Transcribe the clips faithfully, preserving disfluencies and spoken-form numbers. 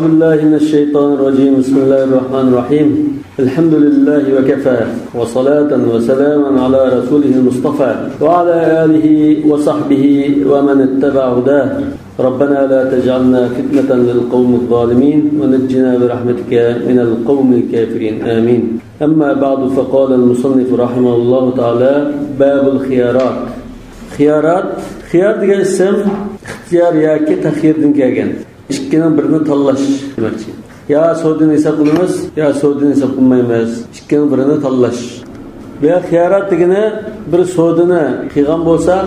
أعوذ بالله من الشيطان الرجيم. بسم الله الرحمن الرحيم. الحمد لله وكفى، وصلاة وسلاما على رسوله المصطفى، وعلى آله وصحبه ومن اتبع هداه. ربنا لا تجعلنا فتنة للقوم الظالمين، ونجنا برحمتك من القوم الكافرين. آمين. أما بعد، فقال المصنف رحمه الله تعالى: باب الخيارات. خىيارات، خىيار دېگەن ئىسىم ئىختىيار ياكى تەخيىردىن كەلگەن. ئىككىنىڭ بىرىنى تاللاش دېمەكچى. يا سودىنى ھېساب قىلىمىز، يا سودىنى ھېساب قىلمايمىز. ئىككىنىڭ بىرىنى تاللاش. ۋە خىيارات دېگىنى بىر سودىنى قىلغان بولساق،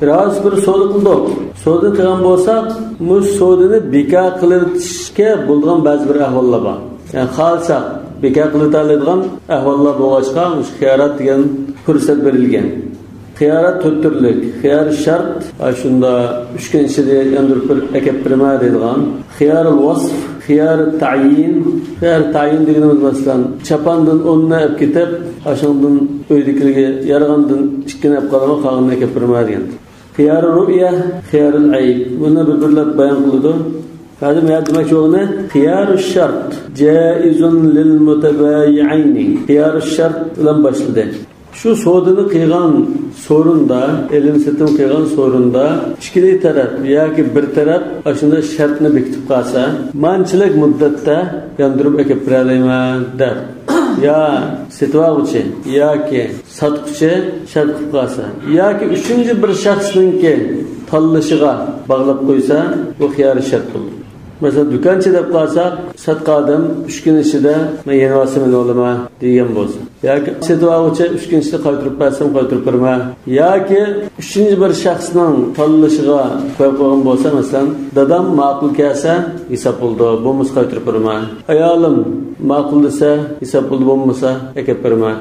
راست بىر سودا قىلدۇق. سودا قىلغان بولساق، مۇشۇ سودىنى بىكار قىلىۋېتىشكە بولىدىغان بەزى بىر ئەھۋاللار بار. يەنى خالىساق، بىكار قىلىۋېتەلەيدىغان ئەھۋاللار بولغاچقا، مۇشۇ خىيارات دېگەن پۇرسەت بېرىلگەن. خىيارات تۆت تۈرلۈك. خىيار شەرت، ئاشۇندا ئۈچ كۈن ئىچىدە ياندۇرۇپ بېرىپ ئەكەپ بېرىمەن دەيدىغان. خىيار ۋەسف، خىيار تەيىن. خىيار تەيىن دېگىنىمىز، مەسىلەن، چاپاندىن ئوننى ئەپ كېتىپ، ئاشۇنىڭدىن ئۆيدىكىلەرگە يارىغاندىن ئىككىنى ئەپ قالىمەن، قالغىنىنى ئەكەپ بېرىمەن دېگەن. خىيار رۇئيە، خىيار ئەيب. بۇنى بىر-بىرلەپ بايان قىلىدۇ. ھازىر مەن دېمەكچى بولغىنى، خىيار شەرت جائز للمتبايعين. خىيار شەرت بىلەن باشلىدى. شۇ سودىنى قىلغان سورۇندا، ئېلىم-سېتىم قىلغان سورۇندا ئىككىلى تەرەپ ياكى بىر تەرەپ ئاشۇنداق شەرتنى بېكىتىپ قالسا، مانچىلىك مۇددەتتە ياندۇرۇپ ئەكەپ بېرەلەيمەن دەپ، يا سېتىۋالغۇچى ياكى ساتقۇچى شەرت قىلىپ قالسا، ياكى ئۈچىنچى بىر شەخسنىڭكى تاللىشىغا باغلاپ قويسا، بۇ خىيار شەرت بولىدۇ. مەسىلەن، دۇكانچى دەپ قالساق، ساتقان ئادەم ئۈچ كۈن ئىچىدە مەن يېنىۋالسام ئېلىۋالىمەن دېگەن بولسا، ياكى سېتىۋالغۇچى ئۈچ كۈن ئىچىدە قايتۇرۇپ بەرسەم قايتۇرۇپ بېرىمەن، ياكى ئۈچىنچى بىر شەخسنىڭ تاللىشىغا قويۇپ قويغان بولسا، مەسىلەن، دادام ماقۇل كەلسە ھېساب بولىدۇ، بولمىسا قايتۇرۇپ بېرىمەن، ئايالىم ماقۇل دېسە ھېساب بولىدۇ، بولمىسا ئەكەپ بېرىمەن.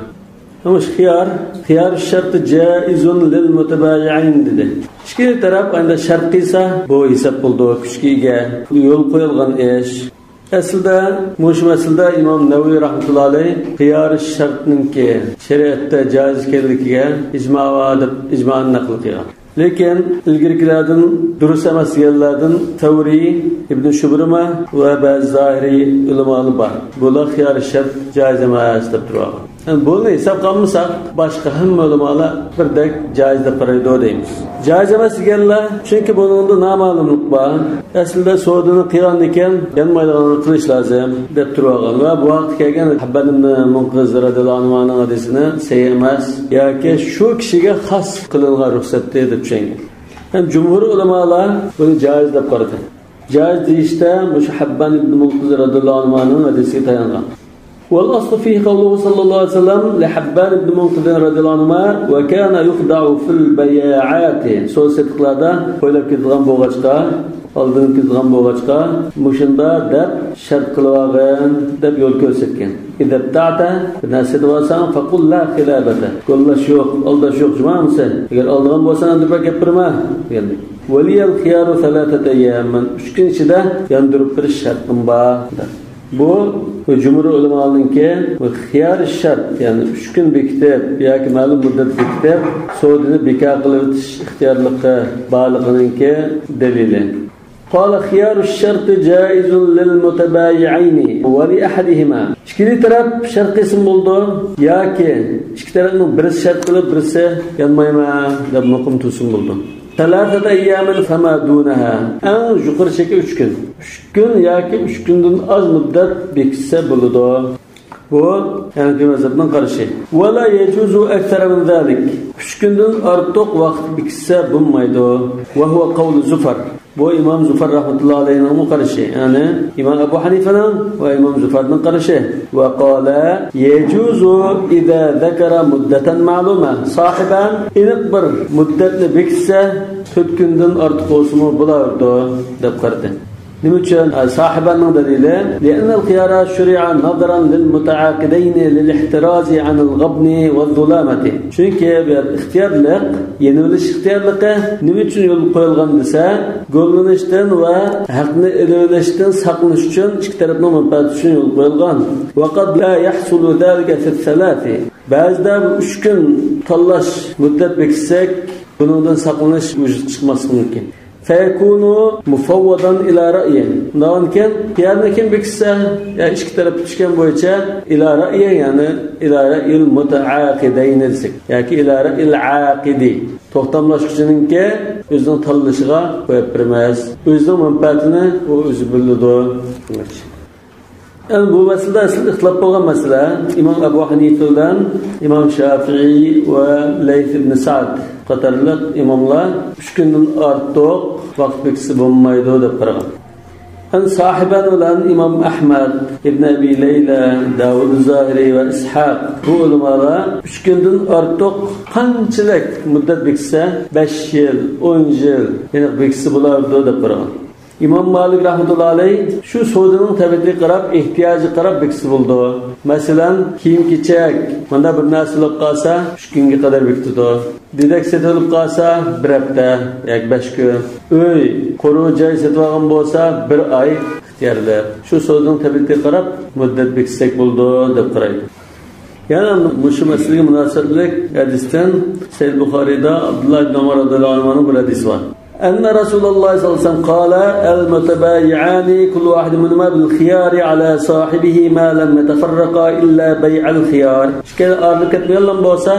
ئەمما خىيار، خىيار شەرتى جائز للمتبايعين دېدى. ئىككى تەرەپ ئاينىدا شەرت قىلسا، بۇ ھېساب بولىدۇ، كۈچكە ئىگە، يول قويۇلغان ئىش. ئەسلىدە مۇشۇ مەسىلىدە ئىمام نەۋەۋى رەھمەتۇللا ئەلەيھ خىيار شەرتنىڭكى شەرىئەتتە جائىز ئىكەنلىكىگە ئىجما بار دەپ ئىجمانى نەقىل قىلغان. لېكىن ئىلگىرىكىلەردىن، دۇرۇس ئەمەس دېگەنلەردىن سەۋرى، ئىبن شۇبرىمە ۋە بەزى زاھىرىي ئۆلىمالار بار. بۇلار خىيار شەرت جائىز ئەمەس دەپ تۇرۇۋالغان. يەنى بۇنى ھېسابقا ئالمىساق، باشقا ھەممە ئۆلىمالار بىردەك جائىز دەپ قارايدۇ دەيمىز. جائىز ئەمەس دېگەنلەر، چۈنكى بۇنىڭدا نامەلۇملۇق بار. ئەسلىدە سودىنى قىلغاندىكىن يانمايدىغاننى قىلىش لازىم دەپ تۇرۇۋالغان ۋە بۇ ھەقتە كەلگەن ھەببان ئىبن مۇنقىز رەزىياللاھۇ ئەنھۇنىڭ ھەدىسىنى سەھىھ ئەمەس ياكى شۇ كىشىگە خاس قىلىنغان رۇخسەتتى دەپ چۈشەنگەن. ھەم جۇمھۇر ئۆلىمالار بۇنى جائىز دەپ قارىدى. جائىز دېيىشتە مۇشۇ ھەببان ئىبن مۇنقىز رەزىياللاھۇ ئەنھۇنىڭ ھەدىسىگە تايانغان. والأصل فيه قوله صلى الله عليه وسلم لحبان بن منقذ رضي الله عنهما: وكان يخدع في البياعات. سودا سېتىقلاردا قويلاپ كېتىدىغان بولغاچقا، ئالدىنىپ كېتىدىغان بولغاچقا، مۇشۇنداق دەپ شەرت قىلىۋالغىن دەپ يول كۆرسەتكەن. إذا ابتعت، بىر نەرسە سېتىۋالساڭ، فقل لا خلابة، گوللاش يوق، ئالداش يوق، جۇمامىسى. ئەگەر ئالىدىغان بولساڭ، ئەمدى بىر گەپ بېرىمە دېگەندەك. ولي الخيار ثلاثة أيام، مەن ئۈچ كۈن ئىچىدە ياندۇرۇپ بېرىش شەرتىم بار دەپ. بۇ، بۇ جۇمھۇر ئۆلىمالىرىنىڭكى بۇ خىيار شەرت، يەنى ئۈچ كۈن بېكىتىپ ياكى مەلۇم مۇددەت بېكىتىپ، سودىنى بىكار قىلىۋېتىش ئىختىيارلىقى بارلىقىنىڭكى دەلىلى. قال: خيار الشرط جائز للمتبايعين ولأحدهما. ئىككىلى تەرەپ شەرت قىلسىمۇ بولىدۇ ياكى ئىككى تەرەپنىڭ بىرسى شەرت قىلىپ، بىرسى يانمايمەن دەپ مۇقىم تۇرسىمۇ بولىدۇ. ثلاثة أيام فما دونها. ئەڭ يۇقىرى چېكى ئۈچ كۈن. ئۈچ كۈن ياكى ئۈچ كۈندىن ئاز مۇددەت بېكىتسە بولىدۇ. بۇ ھەنەفىي مەزھەپنىڭ قارىشى. ولا يجوز أكثر من ذلك. ئۈچ كۈندىن ئارتۇق ۋاقىت بېكىتسە بولمايدۇ. وهو قول زفر. بۇ ئىمام زۇفەر رەھمەتۇللا ئەلەيھىنىڭمۇ قارىشى، يەنى ئىمام ئەبۇ ھەنىفەنىڭ ۋە ئىمام زۇفەرنىڭ قارىشى. وقال يجوز إذا ذكر مدة معلومة. ساھىبان ئېنىق بىر مۇددەتنى بېكىتسە، تۆت كۈندىن ئارتۇق بولسىمۇ بولاۋېرىدۇ، دەپ قارىدى. نېمە ئۈچۈن؟ ساھىباننىڭ دەلىلى: لأن الخيار شرع نظرا للمتعاقدين للاحتراز عن الغبن والظلامة. چۈنكى بۇ يەردە ئىختىيارلىق، يېنىۋېلىش ئىختىيارلىقى نېمە ئۈچۈن يولغا قويۇلغان دېسە، گوللىنىشتىن ۋە ھەقنى ئېلىۋېلىشتىن ساقلىنىش ئۈچۈن، ئىككى تەرەپنىڭ مەنپەئەتى ئۈچۈن يولغا قويۇلغان. وقد لا يحصل ذلك في الثلاث. بەزىدە بۇ ئۈچ كۈن تاللاش مۇددەت بېكىتسەك، بۇنىڭدىن ساقلىنىش ۋۇجۇدقا چىقماسلىقى مۇمكىن. فيكون مفوضا إلى رأي. ئۇنداقكەن، خىيارنى كىم بېكىتسە، يا ئىككى تەرەپ پۈتۈشكەن بويىچە، إلى رأي، يەنى إلى رأي المتعاقدين دېسەك، ياكى إلى رأي العاقد. توختاملاشقۇچىنىڭكى ئۆزىنىڭ تاللىشىغا قويۇپ بېرىمىز. ئۆزىنىڭ مەنپەئەتىنى ئۇ ئۆزى بىلىدۇ. ئەمدى بۇ مەسىلىدە ئەسلى ئىختىلاپ بولغان مەسىلە، ئىمام ئەبۇ ھەنىفە بىلەن ئىمام شافىئىي ۋە لەيس ئىبن سەئد قاتارلىق ئىماملار ئۈچ كۈندىن ئارتۇق ۋاقىت بېكىتسە بولمايدۇ دەپ قارىغان. ئەمدى ساھىبان بىلەن ئىمام ئەھمەد، ئىبن ئەبى لەيلە، داۋۇد زاھىرى ۋە ئىسھاق، بۇ ئۆلىمالار ئۈچ كۈندىن ئارتۇق قانچىلىك مۇددەت بېكىتسە، بەش يىل، ئون يىل، يەنى بېكىتسە بولارىدۇ دەپ قارىغان. ئىمام مالىك رەھمەتۇللا ئەلەيھ شۇ سودىنىڭ تەبىئىتىگە قاراپ، ئېھتىياجىغا قاراپ بېكىتسە بولىدۇ. مەسىلەن، كىيىم-كېچەك، مۇنداق بىر نەرسە ئېلىپ قالسا، ئۈچ كۈنگە قەدەر بېكىتىدۇ. دېدەك سېتىۋېلىپ قالسا، بىر ھەپتە ياكى بەش كۈن. ئۆي، قۇرۇ جاي سېتىۋالغان بولسا، بىر ئاي ئىختىيارلىق. شۇ سودىنىڭ تەبىئىتىگە قاراپ مۇددەت بېكىتسەك بولىدۇ، دەپ قارايدۇ. يەنە مۇشۇ مەسىلىگە مۇناسىۋەتلىك ھەدىستىن سەھىھ بۇخارىدا ئابدۇللا ئىبن ئۆمەر رەزىياللاھۇ ئەنھۇنىڭ بىر ھەدىسى بار. أن رسول الله صلى الله عليه وسلم قال: المتبايعان كل واحد منهما بالخيار على صاحبه ما لم يتفرقا إلا بيع الخيار. ئىككىلى ئايرىلىپ كەتمىگەنلا بولسا،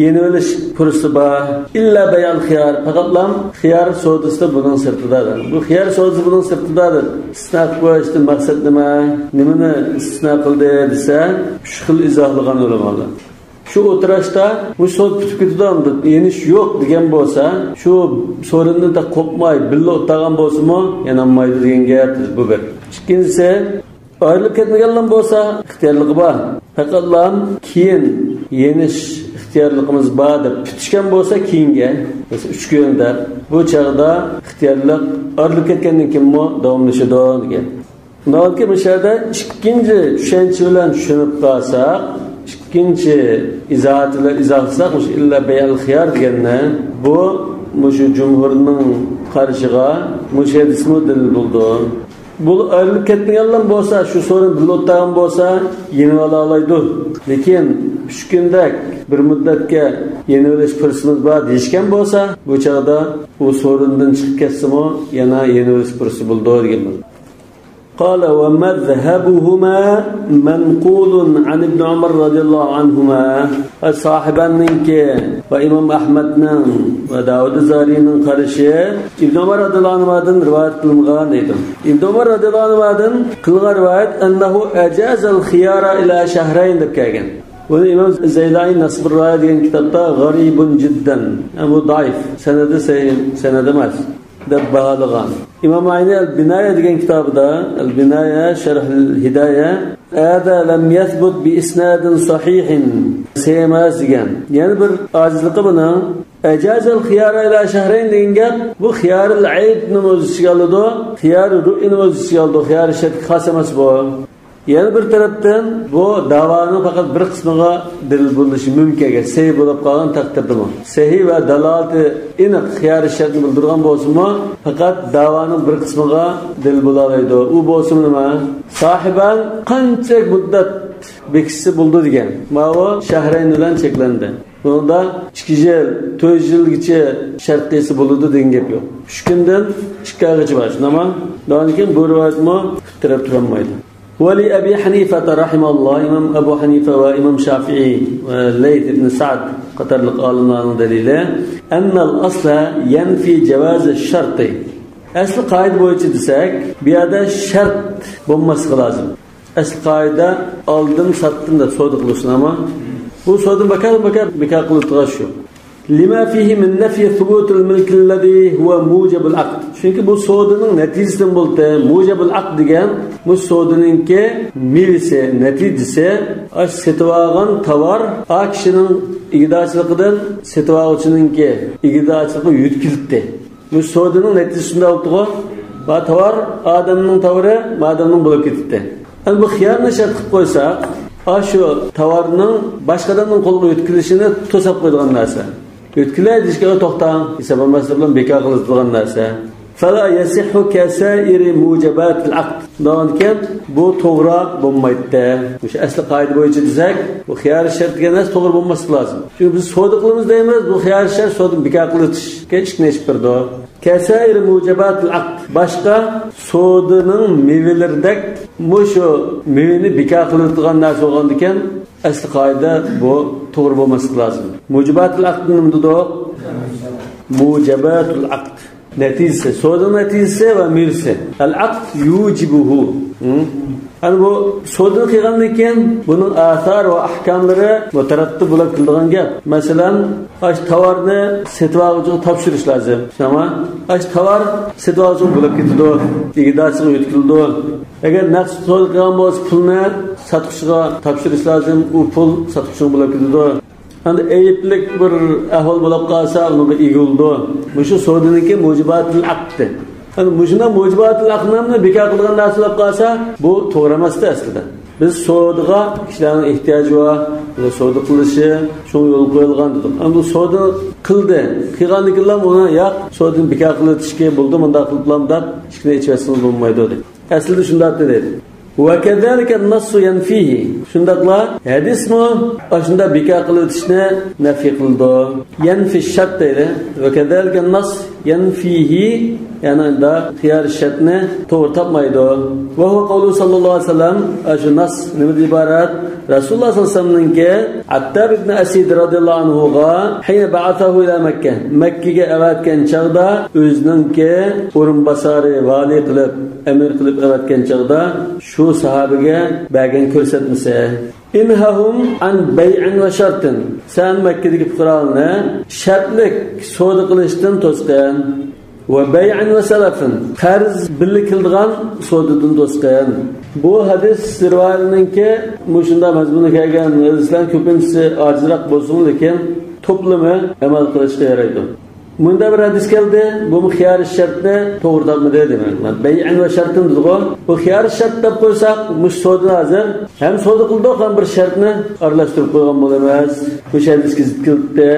يېنىۋېلىش پۇرسىتى بار. إلا بيع الخيار، پەقەتلا خىيار سودىسىدا بۇنىڭ سىرتىدا دەپ. بۇ خىيار سودىسى بۇنىڭ سىرتىدا دەپ ئىستىسنا قىلىپ قويۇشتىن مەقسەت نېمە؟ نېمىنى ئىستىسنا قىلدى دېسە، ئۈچ خىل ئىزاھلىغان ئۆلىمالار. شۇ ئولتۇرۇشتا بۇ سودا پۈتۈپ كېتىدۇ، ئاندىن يېنىش يوق دېگەن بولسا، شۇ سورۇندىن تا قوپماي بىللە ئولتۇرغان بولسىمۇ يانالمايدۇ دېگەن گەپ. بۇ بىر. ئىككىنچىسى، ئايرىلىپ كەتمىگەنلا بولسا ئىختىيارلىقى بار. پەقەتلا كېيىن يېنىش ئىختىيارلىقىمىز بار دەپ پۈتۈشكەن بولسا كېيىنگە، مەسىلەن، ئۈچ كۈن دەپ، بۇ چاغدا ئىختىيارلىق ئايرىلىپ كەتكەندىن كېيىنمۇ داۋاملىشىدۇ دېگەن. ئۇنداقكى مۇشۇ يەردە ئىككىنچى چۈشەنچە بىلەن چۈشىنىپ قالساق، ئىككىنچى ئىزاھات بىلەن ئىزاھلىساق، مۇشۇ إلا بيع الخيار دېگەننى، بۇ مۇشۇ جۇمھۇرنىڭ قارىشىغا مۇشۇ ھەدىسمۇ دەلىل بولىدۇ. بۇ ئايرىلىپ كەتمىگەنلا بولسا، شۇ سورۇن بىللە ئولتۇرغان بولسا، يېنىۋالالايدۇ. لېكىن ئۈچ كۈندەك بىر مۇددەتكە يېنىۋېلىش پۇرسىتىمىز بار دېيىشكەن بولسا، بۇ چاغدا ئۇ سورۇندىن چىقىپ كەتسىمۇ، يەنە يېنىۋېلىش پۇرسىتى بولىدۇ دېگەن بولىدۇ. قال ومذهبهما منقول عن ابن عمر رضي الله عنهما. ساھىباننىڭكى ۋە ئىمام ئەھمەدنىڭ ۋە داۋۇد زارىنىڭ قارىشى ئىبن ئۆمەر رەزىياللاھۇ ئەنھۇدىن رىۋايەت قىلىنغان دەيدۇ. ئىبن ئۆمەر رەزىياللاھۇ ئەنھۇدىن قىلغان رىۋايەت، أنه أجاز الخيار إلى شهرين دەپ كەلگەن. بۇنى ئىمام زەيلانى نەسبۇر رايا دېگەن كىتابتا غەرىبۇن جىددەن، يەنى بۇ زەئىپ، سەنىدى سەھىھ سەنەد ئەمەس، دەپ باھالىغان. ئىمام ئەينى ئەل بىنايە دېگەن كىتابىدا، ئەل بىنايە شەرھىل ھىدايە، ئەدە لەم يەسبۇت بىئىسنادىن سەھىھىن، سەھىھ ئەمەس دېگەن. يەنە بىر ئاجىزلىقى بۇنىڭ، ئەجازەل خىيارا ئىلا شەھرەين دېگەن گەپ، بۇ خىيارىل ئەيبنىمۇ ئۆز ئىچىگە ئالىدۇ، خىيارىل رۇئيىنىمۇ ئۆز ئىچىگە ئالىدۇ، خىيارىل شەرتكە خاس ئەمەس بۇ. يەنە بىر تەرەپتىن، بۇ داۋانىڭ پەقەت بىر قىسمىغا دەلىل بولۇشى مۇمكىن، ئەگەر سەھىھ بولۇپ قالغان تەقدىردىمۇ. سەھىھ ۋە دالالىتى ئېنىق خىيارىي شەرتنى بىلدۈرگەن بولسىمۇ، پەقەت داۋانىڭ بىر قىسمىغا دەلىل بولالايدۇ. ئۇ بولسىمۇ نېمە؟ ساھىبان قانچە مۇددەت بېكىتسە بولىدۇ دېگەن. ماۋۇ شەھرەين بىلەن چەكلەندى. بۇنىڭدا ئىككى يىل، تۆت يىلگىچە شەرت قىلسا بولىدۇ دېگەن گەپ يوق. ئۈچ كۈندىن ئىككى ئايغىچە بار، شۇنداقمۇ؟ ئۇنىڭدىن كېيىن بۇ رىۋايەتمۇ ئىككى تەرەپ تۇرالمايدۇ. ولأبي حنيفة رحمه الله، ئىمام ئەبۇ ھەنىفە ۋە ئىمام شافىئىي ۋە لەيس ئىبن سەئد قاتارلىق ئالىملارنىڭ دەلىلى، أن الأصل ينفي جواز الشرط. ئەسلى قائىدە بويىچە دېسەك، بۇ يەردە شەرت بولماسلىقى لازىم. ئەسلى قائىدە ئالدىم، ساتتىم دەپ سودا قىلىشنىما؟ بۇ سودىنى بىكار، بىكار، بىكار قىلىۋېتىدىغان شۇ. لما فيه من نفي ثبوت الملك الذي هو موجب العقد. چۈنكى بۇ سودىنىڭ نەتىجىسىدىن بولدى. موجب العقد دېگەن بۇ سودىنىڭكى مېۋىسى، نەتىجىسى، ئاشۇ سېتىۋالغان تاۋار ئا كىشىنىڭ ئىگىدارچىلىقىدىن سېتىۋالغۇچىنىڭكى ئىگىدارچىلىقىغا يۆتكىلىپتۇ. بۇ سودىنىڭ نەتىجىسى شۇنداق بولۇپتىغۇ. ما تاۋار ئادەمنىڭ تاۋىرى، ما ئادەمنىڭ بولۇپ كېتىپتۇ. ئەمدى بۇ خىيارنى شەرت قىلىپ قويساق، ئاشۇ تاۋارنىڭ باشقا ئادەمنىڭ قولىغا يۆتكىلىشىنى توساپ قويىدىغان نەرسە. يۆتكىلەي دېيىشكە توختاڭ، ھېساب ئالماسلىق بىلەن بىكار قىلىدىغان نەرسە. فلا يصح كسائر موجبات العقد. دېگەنكەن، بۇ توغرا بولمايدۇ. مۇشۇ ئەسلى قائىدە بويىچە دېسەك، بۇ خىيار شەرت دېگەن نەرسە توغرا بولماسلىقى لازىم. چۈنكى بىز سودا قىلىمىز دەيمىز، بۇ خىيار شەرت سودىنى بىكار قىلىۋېتىشكە ئىشىكنى ئېچىپ بېرىدۇ. كسائر موجبات العقد. باشقا سودىنىڭ مېۋىلىرىدەك مۇشۇ مېۋىنى بىكار قىلىۋېتىدىغان نەرسە بولغاندىكىن، ئەسلى قائىدە بۇ توغرا بولماسلىقى لازىم. موجبات العقد نېمە دېدۇق؟ موجبات العقد. نەتىجىسى، سودىنىڭ نەتىجىسى ۋە مېۋىسى. العقد يوجبه. ھە؟ يەنى بۇ سودىنى قىلغاندىن كېيىن بۇنىڭ ئاسار ۋە ئەھكاملىرى مۇتەرەتتىپ بولۇپ كېلىدىغان گەپ. مەسىلەن، ئاشۇ تاۋارنى سېتىۋالغۇچىغا تاپشۇرۇش لازىم. شۇڭا ئاشۇ تاۋار سېتىۋالغۇچىغا بولۇپ كېتىدۇ، ئىگىدارچىغا يۆتكىلىدۇ. ئەگەر نەق سودا قىلغان بولسا، پۇلنى ساتقۇچىغا تاپشۇرۇش لازىم، ئۇ پۇل ساتقۇچىغا بولۇپ كېتىدۇ. ئەمدى ئەيىبلىك بىر ئەھۋال بولۇپ قالسا، ئۇنىڭغا ئىگە بولىدۇ. مۇشۇ سودىنىڭكى موجىباتىل ئەقدى. ئەمدى مۇشۇنداق موجىباتىل ئەقدىنى بىكار قىلغان نەرسە بولۇپ قالسا، بۇ توغرا ئەمەستى ئەسلىدە. بىز سودىغا كىشىلەرنىڭ ئېھتىياجى بار، سودا قىلىشى شۇڭا يول قويۇلغان دېدۇق. ئەمدى سودا قىلدى، قىلغاندىن كېيىنلا ئۇنى ياق، سودىنى بىكار قىلىۋېتىشكە بولىدۇ، مۇنداق قىلىپلا مۇنداق ئىشىكنى ئېچىۋەتسىڭىز بولمايدۇ دەپ. ئەسلىدە شۇنداق دېدى. وكذلك النص ينفيه. شۇنداقلا ھەدىسمۇ ئاشۇنداق بىكار قىلىۋېتىشنى نەفى قىلىدۇ. ينفي الشرط دەيدۇ. وكذلك النص ينفيه، يەنى ئۇنداق خىيار شەرتنى توغرا تاپمايدۇ. وهو قوله صلى الله عليه وسلم، ئاشۇ ناس نېمىدىن ئىبارەت؟ رەسۇلۇللاھ سەللەللاھۇ ئەلەيھى ۋەسەللەمنىڭكى ئەتتا ئىبنى ئەسىد رەزىيەللاھۇ ئەنھۇغا، حين بعثه إلى مكة، مەككىگە ئەۋەتكەن چاغدا، ئۆزىنىڭكى ئورۇنباسارى، ۋالىي قىلىپ، ئەمىر قىلىپ ئەۋەتكەن چاغدا، شۇ ساھابىگە بەرگەن كۆرسەتمىسى. انههم عن بيع وشرط. سەن مەككىدىكى پۇقرالارنى شەرتلىك سودا قىلىشتىن توسقىن. وبيع وسلف، قەرز بىللە كېلىدىغان سودىدىن توسقىن. بۇ ھەدىس رىۋايىتىنىڭكى مۇشۇنداق مەزمۇندا كەلگەن ھەدىسلەرنىڭ كۆپىنچىسى ئاجىزراق بولسىمۇ، لېكىن توپلىمى ئەمەل قىلىشقا يارايدۇ. مۇنداق بىر ھەدىس كەلدى، بۇمۇ خىيار شەرتنى توغرا تاپمىدى دېمەك. بيع وشرط دېدىغۇ. بۇ خىيار شەرت دەپ قويساق، مۇشۇ سودىنى ھازىر ھەم سودا قىلدۇق، ھەم بىر شەرتنى ئارىلاشتۇرۇپ قويغان بولىمىز. مۇشۇ ھەدىسكە زىت كېلىپتۇ.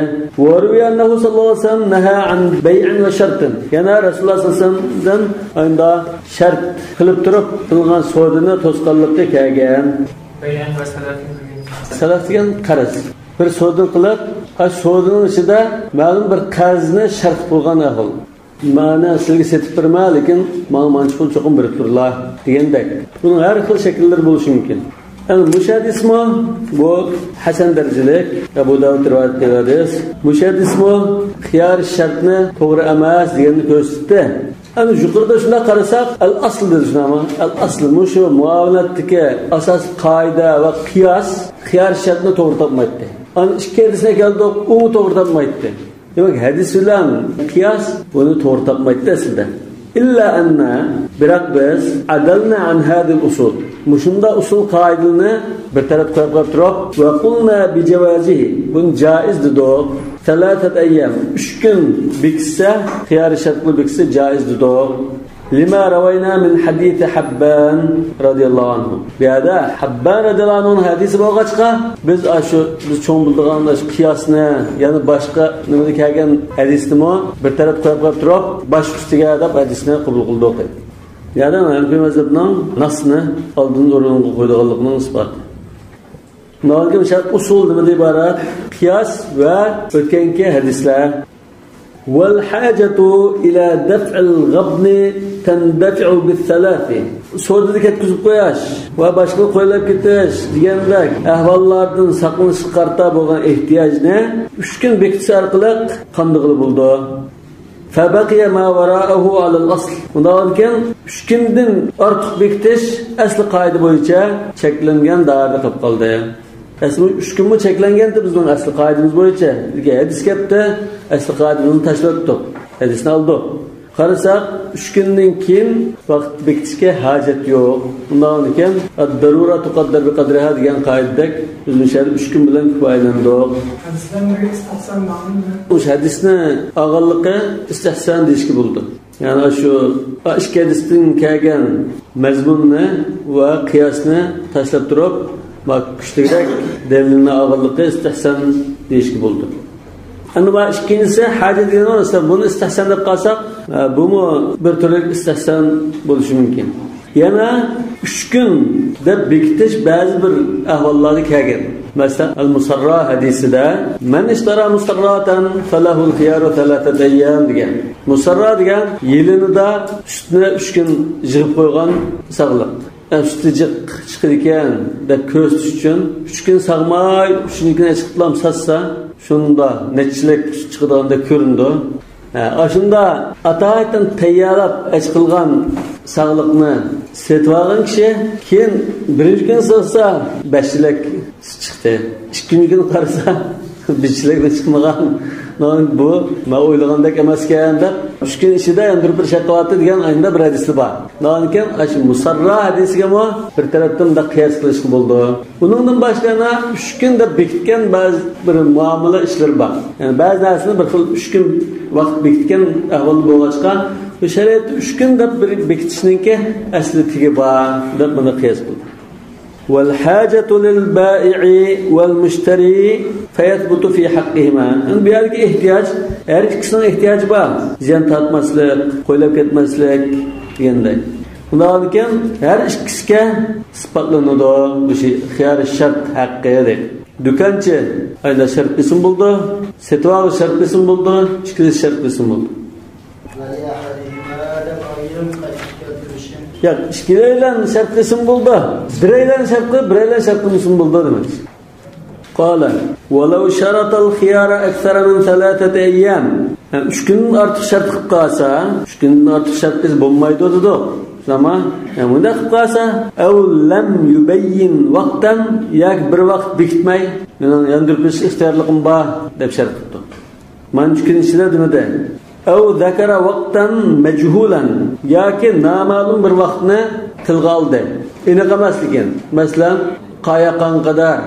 وروي أنه صلى الله عليه وسلم نهى عن بيع وشرط. يەنە رەسۇلۇللاھ سەللەللاھۇ ئەلەيھى ۋەسەللەمدىن ئاينىدا شەرت قىلىپ تۇرۇپ قىلغان سودىنى توسقانلىقى كەلگەن. بيع وسلف. سەلەف دېگەن قەرز. بىر سودا قىلىپ، ئاشۇ سودىنىڭ ئىچىدە مەلۇم بىر قەرزنى شەرت قىلغان ئەھۋال. مانا سىلەرگە سېتىپ بېرىمەن، لېكىن ماڭا مانچە پۇل چوقۇم بېرىپ تۇرۇڭلار دېگەندەك. بۇنىڭ ھەر خىل شەكىللىرى بولۇشى مۇمكىن. يەنى مۇشۇ ھەدىسمۇ بۇ ھەسەن دەرىجىلىك، ئەبۇ داۋۇد رىۋايەت قىلغان ھەدىس. مۇشۇ ھەدىسمۇ خىيار شەرتنى توغرا ئەمەس دېگەننى كۆرسىتتى. ئەنە يۇقىرىدا شۇنداق قارىساق، ئەل ئەسل دېدى شۇنداقمۇ؟ ئەل ئەسل، مۇشۇ مۇئامىلاتتىكى ئاساسىي قائىدە ۋە قىياس خىيار شەرتنى توغرا تاپمايتتى. ئەنە ئىككى ھەدىسنى كەلتۈردۇق، ئۇمۇ توغرا تاپمايتتى. دېمەك، ھەدىس بىلەن قىياس بۇنى توغرا تاپمايتتى ئەسلىدە. إلا أن، بىراق بىز، عدلنا عن هذه الأصول، مۇشۇنداق ئۇسۇل قائىدىلەرنى بىر تەرەپكە قويۇپ قويۇپ تۇرۇپ، وقلنا بجوازه، بۇنى جائىز دېدۇق. ثلاثة أيام، ئۈچ كۈن بېكىتسە، خىيار شەرتنى بېكىتسە جائىز دېدۇق. لما روينا من حديث حبان رضي الله عنه. بۇ يەردە ھەببان رەزىيەللاھۇ ئەنھۇنىڭ ھەدىسى بولغاچقا، بىز ئاشۇ، بىز چوڭ بىلىدىغان ئاشۇ قىياسنى، يەنە باشقا نېمىدە كەلگەن ھەدىسنىمۇ بىر تەرەپ قويۇپ قويۇپ تۇرۇپ، باش ئۈستىگە دەپ ھەدىسنى قوبۇل قىلدۇق. يەنى ھەنەفىي مەزھەبنىڭ ناسنى ئالدىن ئورۇنغا قويىدىغانلىقىنىڭ ئىسپاتى. ماۋۇ شەرت ئۇسۇل نېمىدىن ئىبارەت؟ قىياس ۋە ئۆتكەنكى ھەدىسلەر. والحاجة إلى دفع الغبن تندفع بالثلاث. سودىدا كەتكۈزۈپ قويۇش ۋە باشقىغا قويۇپ كېتىش دېگەندەك ئەھۋاللاردىن ساقلىنىشقا قارىتا بولغان ئېھتىياجنى ئۈچ كۈن بېكىتىش ئارقىلىق قاندىغىلى بولىدۇ. فبقي ما وراءه على الأصل. ئۇنداق بولغاندىكىن، ئۈچ كۈندىن ئارتۇق بېكىتىش ئەسلى قائىدە بويىچە چەكلەنگەن دائىرىدە قېلىپ قالدى. ئەسلى ئۈچ كۈنمۇ چەكلەنگەنتى بىزنىڭ ئەسلى قائىدىمىز بويىچە. لېكىن ھەدىس كەپتە، ئەسلى قائىدىمىزنى تاشلىۋەتتۇق. ھەدىسنى ئالدۇق. قارىساق، ئۈچ كۈندىن كېيىن ۋاقىت بېكىتىشكە ھاجەت يوق. ئۇنداق ئىكەن، الضرورة تقدر بقدرها دېگەن قائىدىدەك، بىز مۇشۇ يەردە ئۈچ كۈن بىلەن كۇپايىلەندۇق. ھەدىسلەرنىڭ ئىستىھسان مەنىمۇ؟ مۇشۇ ھەدىسنى ئالغانلىقى ئىستىھسان دېيىشكە بولىدۇ. يەنى شۇ ئىككى ھەدىستىن كەلگەن مەزمۇننى ۋە قىياسنى تاشلاپ تۇرۇپ، كۈچلۈكرەك دەلىلنى ئالغانلىقى ئىستىھسان دېيىشكە بولىدۇ. ئەمما ئىككىنچىسى، ھاجەت دېگەن بار، بۇنى ئىستىھسان دەپ قالساق، بۇمۇ بىر تۈرلۈك ئىستىھسان بولۇشى مۇمكىن. يەنە ئۈچ كۈن دەپ بېكىتىش بەزى بىر ئەھۋاللاردا كەلگەن. مەسىلەن، ئەل مۇسەررا ھەدىسىدە، مەن ئىشتەرا مۇسەرراتەن فەلەھۇل خىيارۇ سەلاسەتە ئەييام دېگەن. مۇسەررا دېگەن يېلىنىدا سۈتنى ئۈچ كۈن يىغىپ قويغان ساغلىق. يەنى سۈتى جىق چىقىدىكەن دەپ كۆرسىتىش ئۈچۈن، ئۈچ كۈن ساغماي، ئۈچىنچى كۈنى ئەچىقىپلام ساتسا، شۇندا نەچچىلىك سۈت چىقىدىغاندەك كۆرۈنىدۇ. ھە، ئاشۇندا ئاتايىتەن تەييارلاپ ئەچىقىلغان ساغلىقنى سېتىۋالغان كىشى كېيىن بىرىنچى كۈنى ساتسا، بەشچىلىك سۈت چىقتى. ئىككىنچى كۈنى قارىسا، بىرچىلىكمۇ چىقمىغان. بۇ مەن ئويلىغاندەك ئەمەسكەن دەپ، ئۈچ كۈن ئىچىدە يەنە بىر، بىر شەك قىلاتتى دېگەن ئاينىدا بىر ھەدىسى بار. ئاندىن كېيىن ئاشۇ مۇسەررا ھەدىسىگىمۇ بىر تەرەپتىن مۇنداق قىياس قىلىشقا بولىدۇ. ئۇنىڭدىن باشقا يەنە ئۈچ كۈن دەپ بېكىتكەن بەزى بىر مۇئامىلە ئىشلىرى بار. يەنى بەزى نەرسىنى بىر خىل ئۈچ كۈن ۋاقىت بېكىتكەن ئەھۋال بولغاچقا، بۇ شەرىئەتتە ئۈچ كۈن دەپ بىر بېكىتىشنىڭكى ئەسلى تېگى بار دەپ بۇنى قىياس قىلدى. والحاجة للبائع والمشتري فيثبت في حقهما. ئەمدى بۇ يەردىكى ئېھتىياج، ھەر ئىككىسىنىڭ ئېھتىياجى بار. زىيان تارتماسلىق، قويلاپ كەتمەسلىك دېگەندەك. ئۇنداقكەن ھەر ئىككىسىگە ئىسپاتلىنىدۇ بۇ شەي، خىيار شەرت ھەققى دەيدۇ. دۇكانچى ئايدا شەرت قىلسىمۇ بولىدۇ، سېتىۋالغۇچى شەرت قىلسىمۇ بولىدۇ، ئىككىلىسى شەرت قىلسىمۇ بولىدۇ. ۋەلىئەھەدىھىمە دەپ ئايرىم قايتىپ كەلتۈرۈشى. ياق، ئىككىلەيلەن شەرت قىلسىمۇ بولىدۇ. بىرەيلەن شەرت قىلىپ، بىرەيلەن شەرت قىلمىسىمۇ بولىدۇ دېمەك. قال، ولو شرط الخيار أكثر من ثلاثة أيام. يەنى ئۈچ كۈندىن ئارتۇق شەرت قىلىپ قالسا، ئۈچ كۈندىن ئارتۇق شەرت قىلسا بولمايدۇ دېدۇق. ئەمما، يەنى مۇنداق قىلىپ قالسا، أو لم يبين وقتا، ياكى بىر ۋاقىت بېكىتمەي، مېنىڭ ياندۇرۇپ بېرىش ئىختىيارلىقىم بار دەپ شەرت قىپتۇ. مانا ئۈچ كۈن ئىچىدە دېمىدى. أو ذكر وقتا مجهولا، ياكى نامەلۇم بىر ۋاقىتنى تىلغا ئالدى. ئېنىق ئەمەس لېكىن. مەسىلەن، قاياققان قەدەر.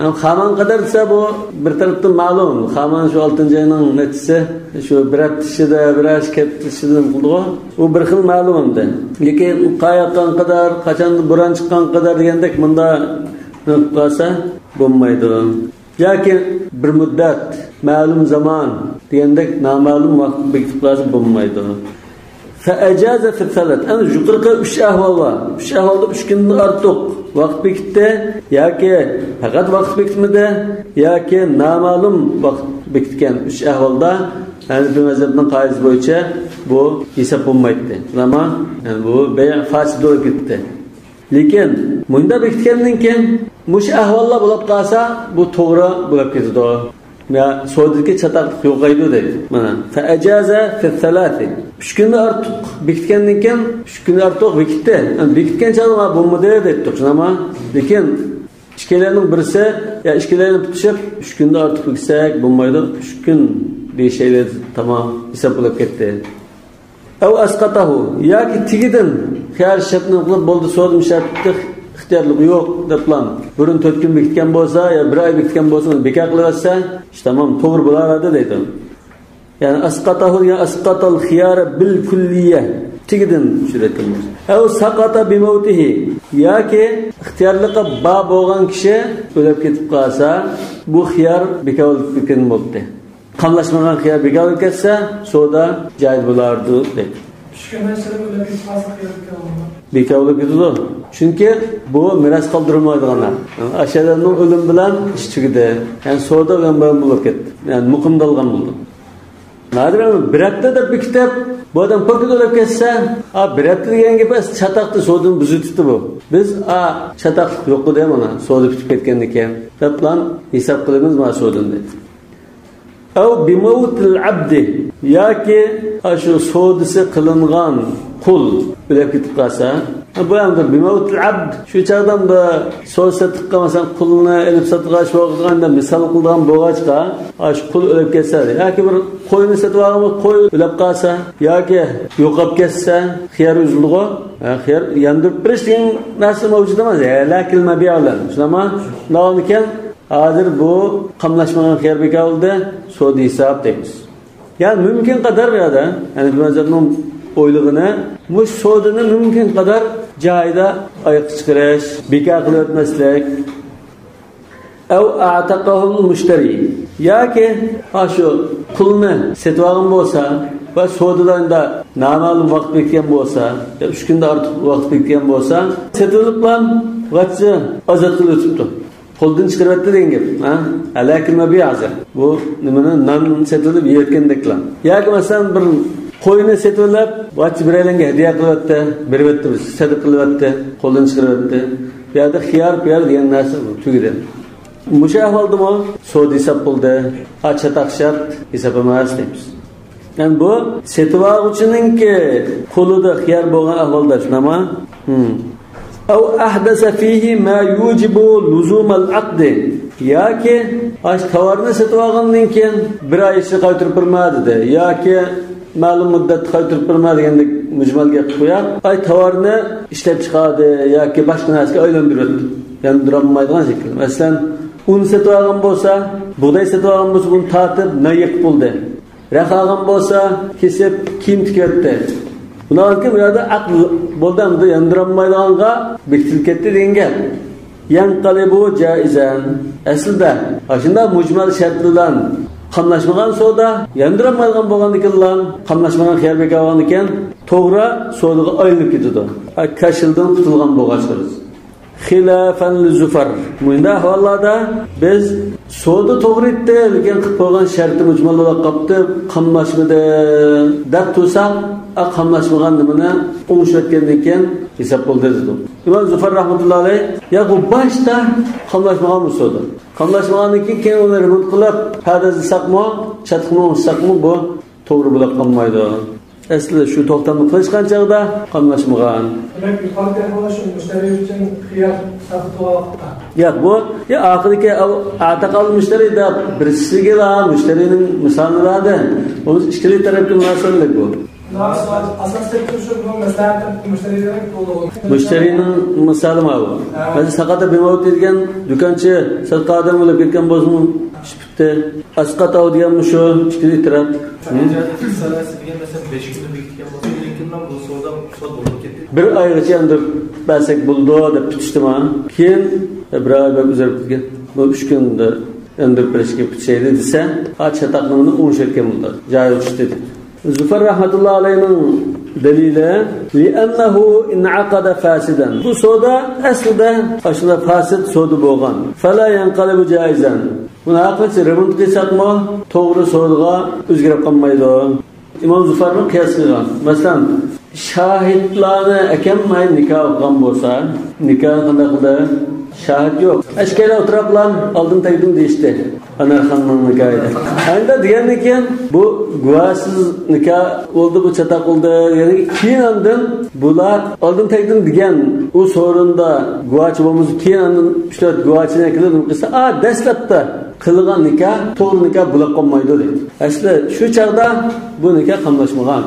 ھە، خامان قەدەر دېسە بۇ بىر تەرەپتىن مەلۇم. خامان شۇ ئالتىنچى ئاينىڭ نەچچىسى، شۇ بىر ھەپتە ئىچىدە، بىر ئاي ئىككى ھەپتە ئىچىدە نېمە قىلىدىغۇ؟ ئۇ بىر خىل مەلۇم ئەمدى. لېكىن قاياققان قەدەر، قاچان بوران چىققان قەدەر دېگەندەك مۇندا نېمە قىلىپ قالسا بولمايدۇ. ياكى بىر مۇددەت، مەلۇم زامان دېگەندەك نامەلۇم ۋاقىت بېكىتىپ قالسا بولمايدۇ. فأجاز في الثلاث. ئەنە يۇقىرىقى ئۈچ ئەھۋال بار. ئۈچ ئەھۋالدا ئۈچ كۈندىن ئارتۇق ۋاقىت بېكىتتى ياكى پەقەت ۋاقىت بېكىتمىدى ياكى نامەلۇم ۋاقىت بېكىتكەن ئۈچ ئەھۋالدا ھەنەفىي مەزھەپنىڭ قائىدىسى بويىچە بۇ ھېساب بولمايتتى. ئەمما، يەنى بۇ بەيئ فاسىد بولۇپ كېتىپتۇ. لېكىن مۇنداق بېكىتكەندىن كېيىن مۇشۇ ئەھۋاللار بولۇپ قالسا، بۇ توغرا بولۇپ كېتىدۇ. يا سودىدىكى چاتاقلىق يوقايدۇ دەيدۇ. مانا، فأجاز في الثلاث. ئۈچ كۈندىن ئارتۇق بېكىتكەندىن كېيىن، ئۈچ كۈندىن ئارتۇق بېكىتتى. يەنى بېكىتكەن چاغدا مانا بولمىدى دەيتتۇق. شۇنداقمۇ؟ لېكىن ئىككىيلەننىڭ بىرسى، يا ئىككىيلەن پۈتۈشۈپ، ئۈچ كۈندىن ئارتۇق بېكىتسەك بولمايدۇ. ئۈچ كۈن دېيىشەيلى، تامام ھېساب بولۇپ كەتتى. أو أسقطه، ياكى تېگىدىن خىيار شەرتنى قىلىپ، بولدى، سودىمۇ شەرتلىك ئىختىيارلىق يوق دەپلا، بۇرۇن تۆت كۈن بېكىتكەن بولسا يا بىر ئاي بېكىتكەن بولسا، ئۇنى بىكار قىلىۋەتسە، ئىش تامام، توغرا بولاۋەردى دەيدۇ. يەنى أسقطه دېگەن أسقط الخيار بالكلية، تېگىدىن چۈشۈرۈۋەتكەن بولسا. أو سقط بموته، ياكى ئىختىيارلىقى بار بولغان كىشى ئۆلۈپ كېتىپ قالسا، بۇ خىيار بىكار بولۇپ كەتكەن بولدى. قاملاشمىغان خىيار بىكار بولۇپ كەتسە، سودا جايىز بولارىدۇ دەيدۇ. ئۈچ كۈندىن سىرت ئۆلۈپ كېتىپ قالسا خىيار بىكار بولىدۇ. بىكار بولۇپ كېتىدۇ. چۈنكى بۇ مىراس قالدۇرمايدىغان. ئاشۇ ئادەمنىڭ ئۆلۈمى بىلەن ئىش تۈگىدى. يەنى سودا ئۆلۈم بىلەن بولۇپ كەتتى. يەنى مۇقىمدا ئالغان بولدى. نادىر بىر ھەپتە دەپ بېكىتىپ، بۇ ئادەم پاكىت ئۆلۈپ كەتسە، ئا، بىر ھەپتە دېگەن گەپ ئەمەس، چاتاقتا سودىنى بۇزۇۋېتىپتۇ بۇ. بىز، ئا، چاتاقلىق يوق دە مانا، سودا پۈتۈپ كەتكەندىن كېيىن، دەپلا ھېساب قىلىمىز مانا سودىنى. أو بموت العبد، ياكى ئاشۇ سودىسى قىلىنغان قۇل ئۆلۈپ كېتىپ قالسا، بۇ ئەمدى بموت العبد، شۇ چاغدا ئەمدى سودا سېتىققا، مەسىلەن، قۇلنى ئېلىپ ساتىدىغان شۇ ۋاقىتتا ئەمدى مىسال قىلىدىغان بولغاچقا، ئاشۇ قۇل ئۆلۈپ كەتسە، ياكى بىر قوينى سېتىۋالغان بىر قوي ئۆلۈپ قالسا، ياكى يوقاپ كەتسە، خىيار ئۈزۈلىدىغۇ. ھە، خىيار ياندۇرۇپ بېرىش دېگەن نەرسە مەۋجۇت ئەمەس. ھەلاكىل مەبىئ بىلەن. شۇنداقمۇ؟ شۇنداق بولىدىكەن، ھازىر بۇ قاملاشمىغان خىيار بىكار بولدى، سودا ھېساب دەيمىز. يەنى مۇمكىن قەدەر بۇ يەردە، يەنى بۇ مەزھەپنىڭ ئويلىغىنى، مۇشۇ سودىنى مۇمكىن قەدەر جايىدا ئاياغقا چىقىرىش، بىكار قىلىۋەتمەسلىك. أو أعتقه المشتري، ياكى ئاشۇ قۇلنى سېتىۋالغان بولسا ۋە سودىدا ئەمدى نامەلۇم ۋاقىت بېكىتكەن بولسا، يا ئۈچ كۈندىن ئارتۇق ۋاقىت بېكىتكەن بولسا، سېتىۋېلىپلا ۋاقتىچە ئازاد قىلىۋېتىپتۇ. قولدىن چىقىرىۋەتتى دېگەن گەپ. ھە؟ ھەلەكىل مەبىئ ھازىر. بۇ نېمىنى، نان سېتىۋېلىپ يەۋەتكەندەكلا. ياكى مەسىلەن، بىر قوينى سېتىۋېلىپ، ۋاچچە بىرەيلەنگە ھەدىيە قىلىۋەتتى، بېرىۋەتتى، سەدىقە قىلىۋەتتى، قولدىن چىقىرىۋەتتى. بۇ يەردە خىيار، پىيار دېگەن نەرسە تۈگىدى. مۇشۇ ئەھۋالدىمۇ سودا ھېساب بولدى. ئا، چاتاق شەرت، ھېساب ئەمەس دەيمىز. يەنى بۇ سېتىۋالغۇچىنىڭكى قولىدا خىيار بولغان ئەھۋالدا شۇنداقمۇ؟ ھىم. أو أحدث فيه ما يوجب لزوم العقد. ياكى ئاشۇ تاۋارنى سېتىۋالغاندىن كېيىن بىر ئاي ئىچىدە قايتۇرۇپ بېرىمەن دېدى. ياكى مەلۇم مۇددەتتە قايتۇرۇپ بېرىمەن دېگەندەك مۇجمەل گەپ قىلىپ قويۇپ، ئاي تاۋارنى ئىشلەپ چىقاردى ياكى باشقا نەرسىگە ئايلاندۇرۇۋەتتى. ياندۇرالمايدىغان شەكىل. مەسىلەن، ئۇن سېتىۋالغان بولسا، بۇغداي سېتىۋالغان بولسا، بۇنى تارتىپ نان يېقىپ بولدى. رەخ ئالغان بولسا، كېسىپ كىيىم تىكىۋەتتى. بۇنىڭدىن كېيىن بۇ يەردە ئەقىد بولدى، ئەمدى ياندۇرالمايدىغانغا بېكىتىلىپ كەتتى دېگەن گەپ. ينقلب جائزا. ئەسلىدە ئاشۇنداق مۇجمەل شەرت بىلەن قاملاشمىغان سودا، ياندۇرالمايدىغان بولغاندىكىنلا، قاملاشمىغان خىيار بېكىتىپ ئالغاندىكىن، توغرا سودىغا ئايلىنىپ كېتىدۇ. كاشىلدىن قۇتۇلغان بولغاچقا بىز. خىلاپەن لىزۇفەر. مۇنداق ئەھۋاللاردا بىز سودا توغرا ئىدى، لېكىن قىلىپ قويغان شەرتى مۇجمەل بولۇپ قاپتۇ، قاملاشمىدى دەپ تۇرساق، ئا، قاملاشمىغان نېمىنى ئوڭشىۋەتكەندىن كېيىن ھېساب بولدى دېدۇق. ئىمام زۇفەر رەھمەتۇللا ئەلەيھ، يا بۇ باشتا قاملاشمىغان بۇ سودا. قاملاشمىغاندىن كېيىن، كېيىن ئۇنى رېمونت قىلىپ، پەردازلىساقمۇ، چاتىقىنى ئوڭشىساقمۇ، بۇ توغرا بولۇپ قالمايدۇ. ئەسلى شۇ توختامنى قىلىشقان چاغدا قاملاشمىغان. دېمەك، يۇقىرىقى ئەھۋال شۇ مۇشتەرى ئۈچۈن خىيار ساقىت بولغان ۋاقىتتا. ياق، بۇ، يا، ئاخىرىدىكى ئەتەقەل مۇشتەرى دەپ بىرسىگىلا مۇشتەرىنىڭ مىسالىنى بەردى. بۇ ئىككىلا تەرەپكە مۇناسىۋەتلىك بۇ. ئاساسلىق شۇ، بۇ مەسلىھەت مۇشتەرىنىڭ مۇشتەرىنىڭ مىسالى ماۋۇ. ھە. مەسىلەن، ساقاتا بىماۋۇت دېگەن دۇكانچى سىرتقا ئادەم بولۇپ كەتكەن بولسىمۇ، ئىش پۈتتى. ئەسقاتاۋ دېگەن مۇشۇ ئىككىلى ئېتىراپ. ھە؟ ساناسى دېگەن مەسىلەن بەش كۈندە بېكىتكەن بولسا، ئۇنىڭ كېيىن بۇ سودا، سودا بولۇپ كەتتى. بىر ئايغىچە ياندۇرۇپ بەرسەك بولىدۇ دەپ پۈتۈشتىما؟ كېيىن، بىر ئاي بەك ئۇزىرىپ كەتكەن. بۇ ئۈچ كۈندە ياندۇرۇپ بېرىشكە پۈتۈشەيلى دېسە، ھا، چاتاقنىڭ ئوڭشىۋەتكەن كەتكەن بولىدۇ. جايىغا چۈشتى دېدى. زۇفەر رەھمەتۇللا ئەلەيھنىڭ دەلىلى، لىئەننەھۇ ئىنئەقەدە فاسىدەن. بۇ سودا ئەسلىدە ئاشۇنداق فاسىد سودا بولغان. فەلا يەنقەلىبۇ جائىزەن. بۇنى ھەرقانچە رېمونت قىلساقمۇ، توغرا سودىغا ئۆزگىرىپ قالمايدۇ. ئىمام زۇفەرنى قىياس قىلغان. مەسىلەن، شاھىتلارنى ئەكەلمەي نىكاھ ئوقۇغان بولسا، نىكاھ قانداق قىلدى؟ شاھىت يوق. ئىككىيلەن ئولتۇرۇپلا ئالدىن تەگدىم دېيىشتى. ئەنۋەرخاننىڭ نىكاھىدا. ئەمدى دېگەندىن كېيىن بۇ گۇۋاھسىز نىكاھ بولدى، بۇ چاتاق بولدى. يەنى كېيىن ئاندىن بۇلار ئالدىن تەگدىم دېگەن ئۇ سورۇندا گۇۋاچى بولمىسا، كېيىن ئاندىن ئۈچ تۆت گۇۋاچىنى ئەكېلىپ نېمە قىلسا، ئا، دەسلەپتە قىلغان نىكاھ توغرا نىكاھ بولۇپ قالمايدۇ دەيدۇ. ئەسلى شۇ چاغدا بۇ نىكاھ قاملاشمىغان.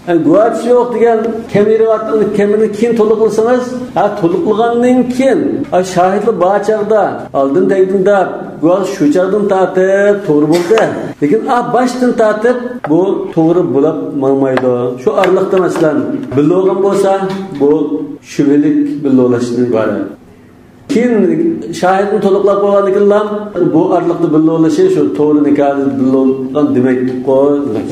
يەنى گۇۋاچىسى يوق دېگەن كەمىنە رىۋايەتنى، كەمىنىنى كېيىن تولۇقلىسىڭىز، ھە، تولۇقلىغاندىن كېيىن، ئا، شاھىتلار بار چاغدا، ئالدىن تەگدىم دەپ، گۇۋاھ شۇ چاغدىن تارتىپ توغرا بولدى. لېكىن، ئا، باشتىن تارتىپ بۇ توغرا بولۇپ ماڭمايدۇ. شۇ ئارىلىقتا، مەسىلەن، بىللە بولغان بولسا، بۇ شۈبھىلىك بىللە بولۇشتىن ئىبارەت. كېيىن شاھىتنى تولۇقلاپ بولغاندىن كېيىنلا، بۇ ئارىلىقتا بىللە بولۇشى شۇ توغرا نىكاھدا بىللە بولغان دېمەكلىكقۇ.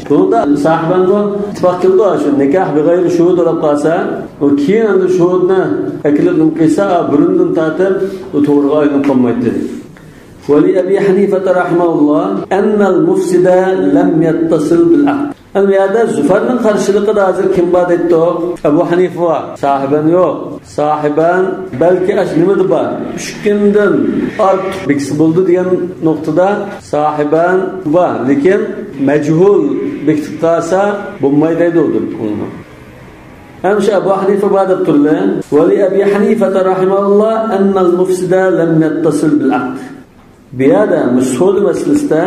بۇنىڭدا ساھىبەنگە ئىتتىپاق قىلىدۇ، شۇ نىكاھ بىغەيرى شۇھۇد بولۇپ قالسا، ئۇ كېيىن ئەمدى شۇھۇدنى ئەكېلىپ نېمە قىلسا، بۇرۇندىن تارتىپ ئۇ توغرىغا ئايلىنىپ قالمايتتى. ولأبي حنيفة رحمه الله أن المفسد لم يتصل بالعقد. ئەمدى بۇ يەردە زۇفەرنىڭ قارشىلىقىدا ھازىر كىم بار دەيتتۇق؟ ئەبۇ ھەنىفە بار. ساھىبەن يوق. ساھىبەن بەلكى ئاشۇ نېمىدە بار؟ ئۈچ كۈندىن ئارتۇق بېكىتسە بولىدۇ دېگەن نۇقتىدا ساھىبەن بار. لېكىن مەجھۇل بېكىتىپ قالسا بولمايدۇ دەيدۇ ئۇ. ئەمدى شۇ ئەبۇ ھەنىفە بار دەپ تۇرىلى. ولأبي حنيفة رحمه الله أن المفسد لم يتصل بالعقد. بۇ يەردە سودا مەسىلىسىدە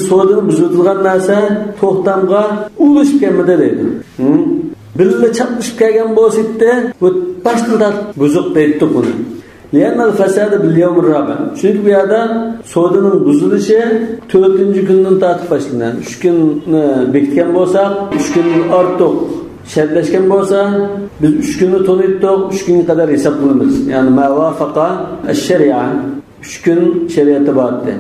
سودىنى بۇزۇۋېتىدىغان نەرسە توختامغا ئۇلىشىپ كەلمىدى دەيدۇ. ھىم؟ بىللە چاپلىشىپ كەلگەن بولسا ئىدى، بۇ باشتىن تارتىپ بۇزۇق دەيتتۇق بۇنى. لأن الفساد باليوم الرابع. چۈنكى بۇ يەردە سودىنىڭ بۇزۇلۇشى تۆتىنچى كۈندىن تارتىپ باشلىنىدۇ. ئۈچ كۈننى بېكىتكەن بولساق، ئۈچ كۈندىن ئارتۇق شەرتلەشكەن بولسا، بىز ئۈچ كۈننى تونۇيتتۇق، ئۈچ كۈنگە قەدەر ھېساب قىلىمىز. يەنى ما وافق الشريعة. ئۈچ كۈن شەرىئەتتە بار ئىدى.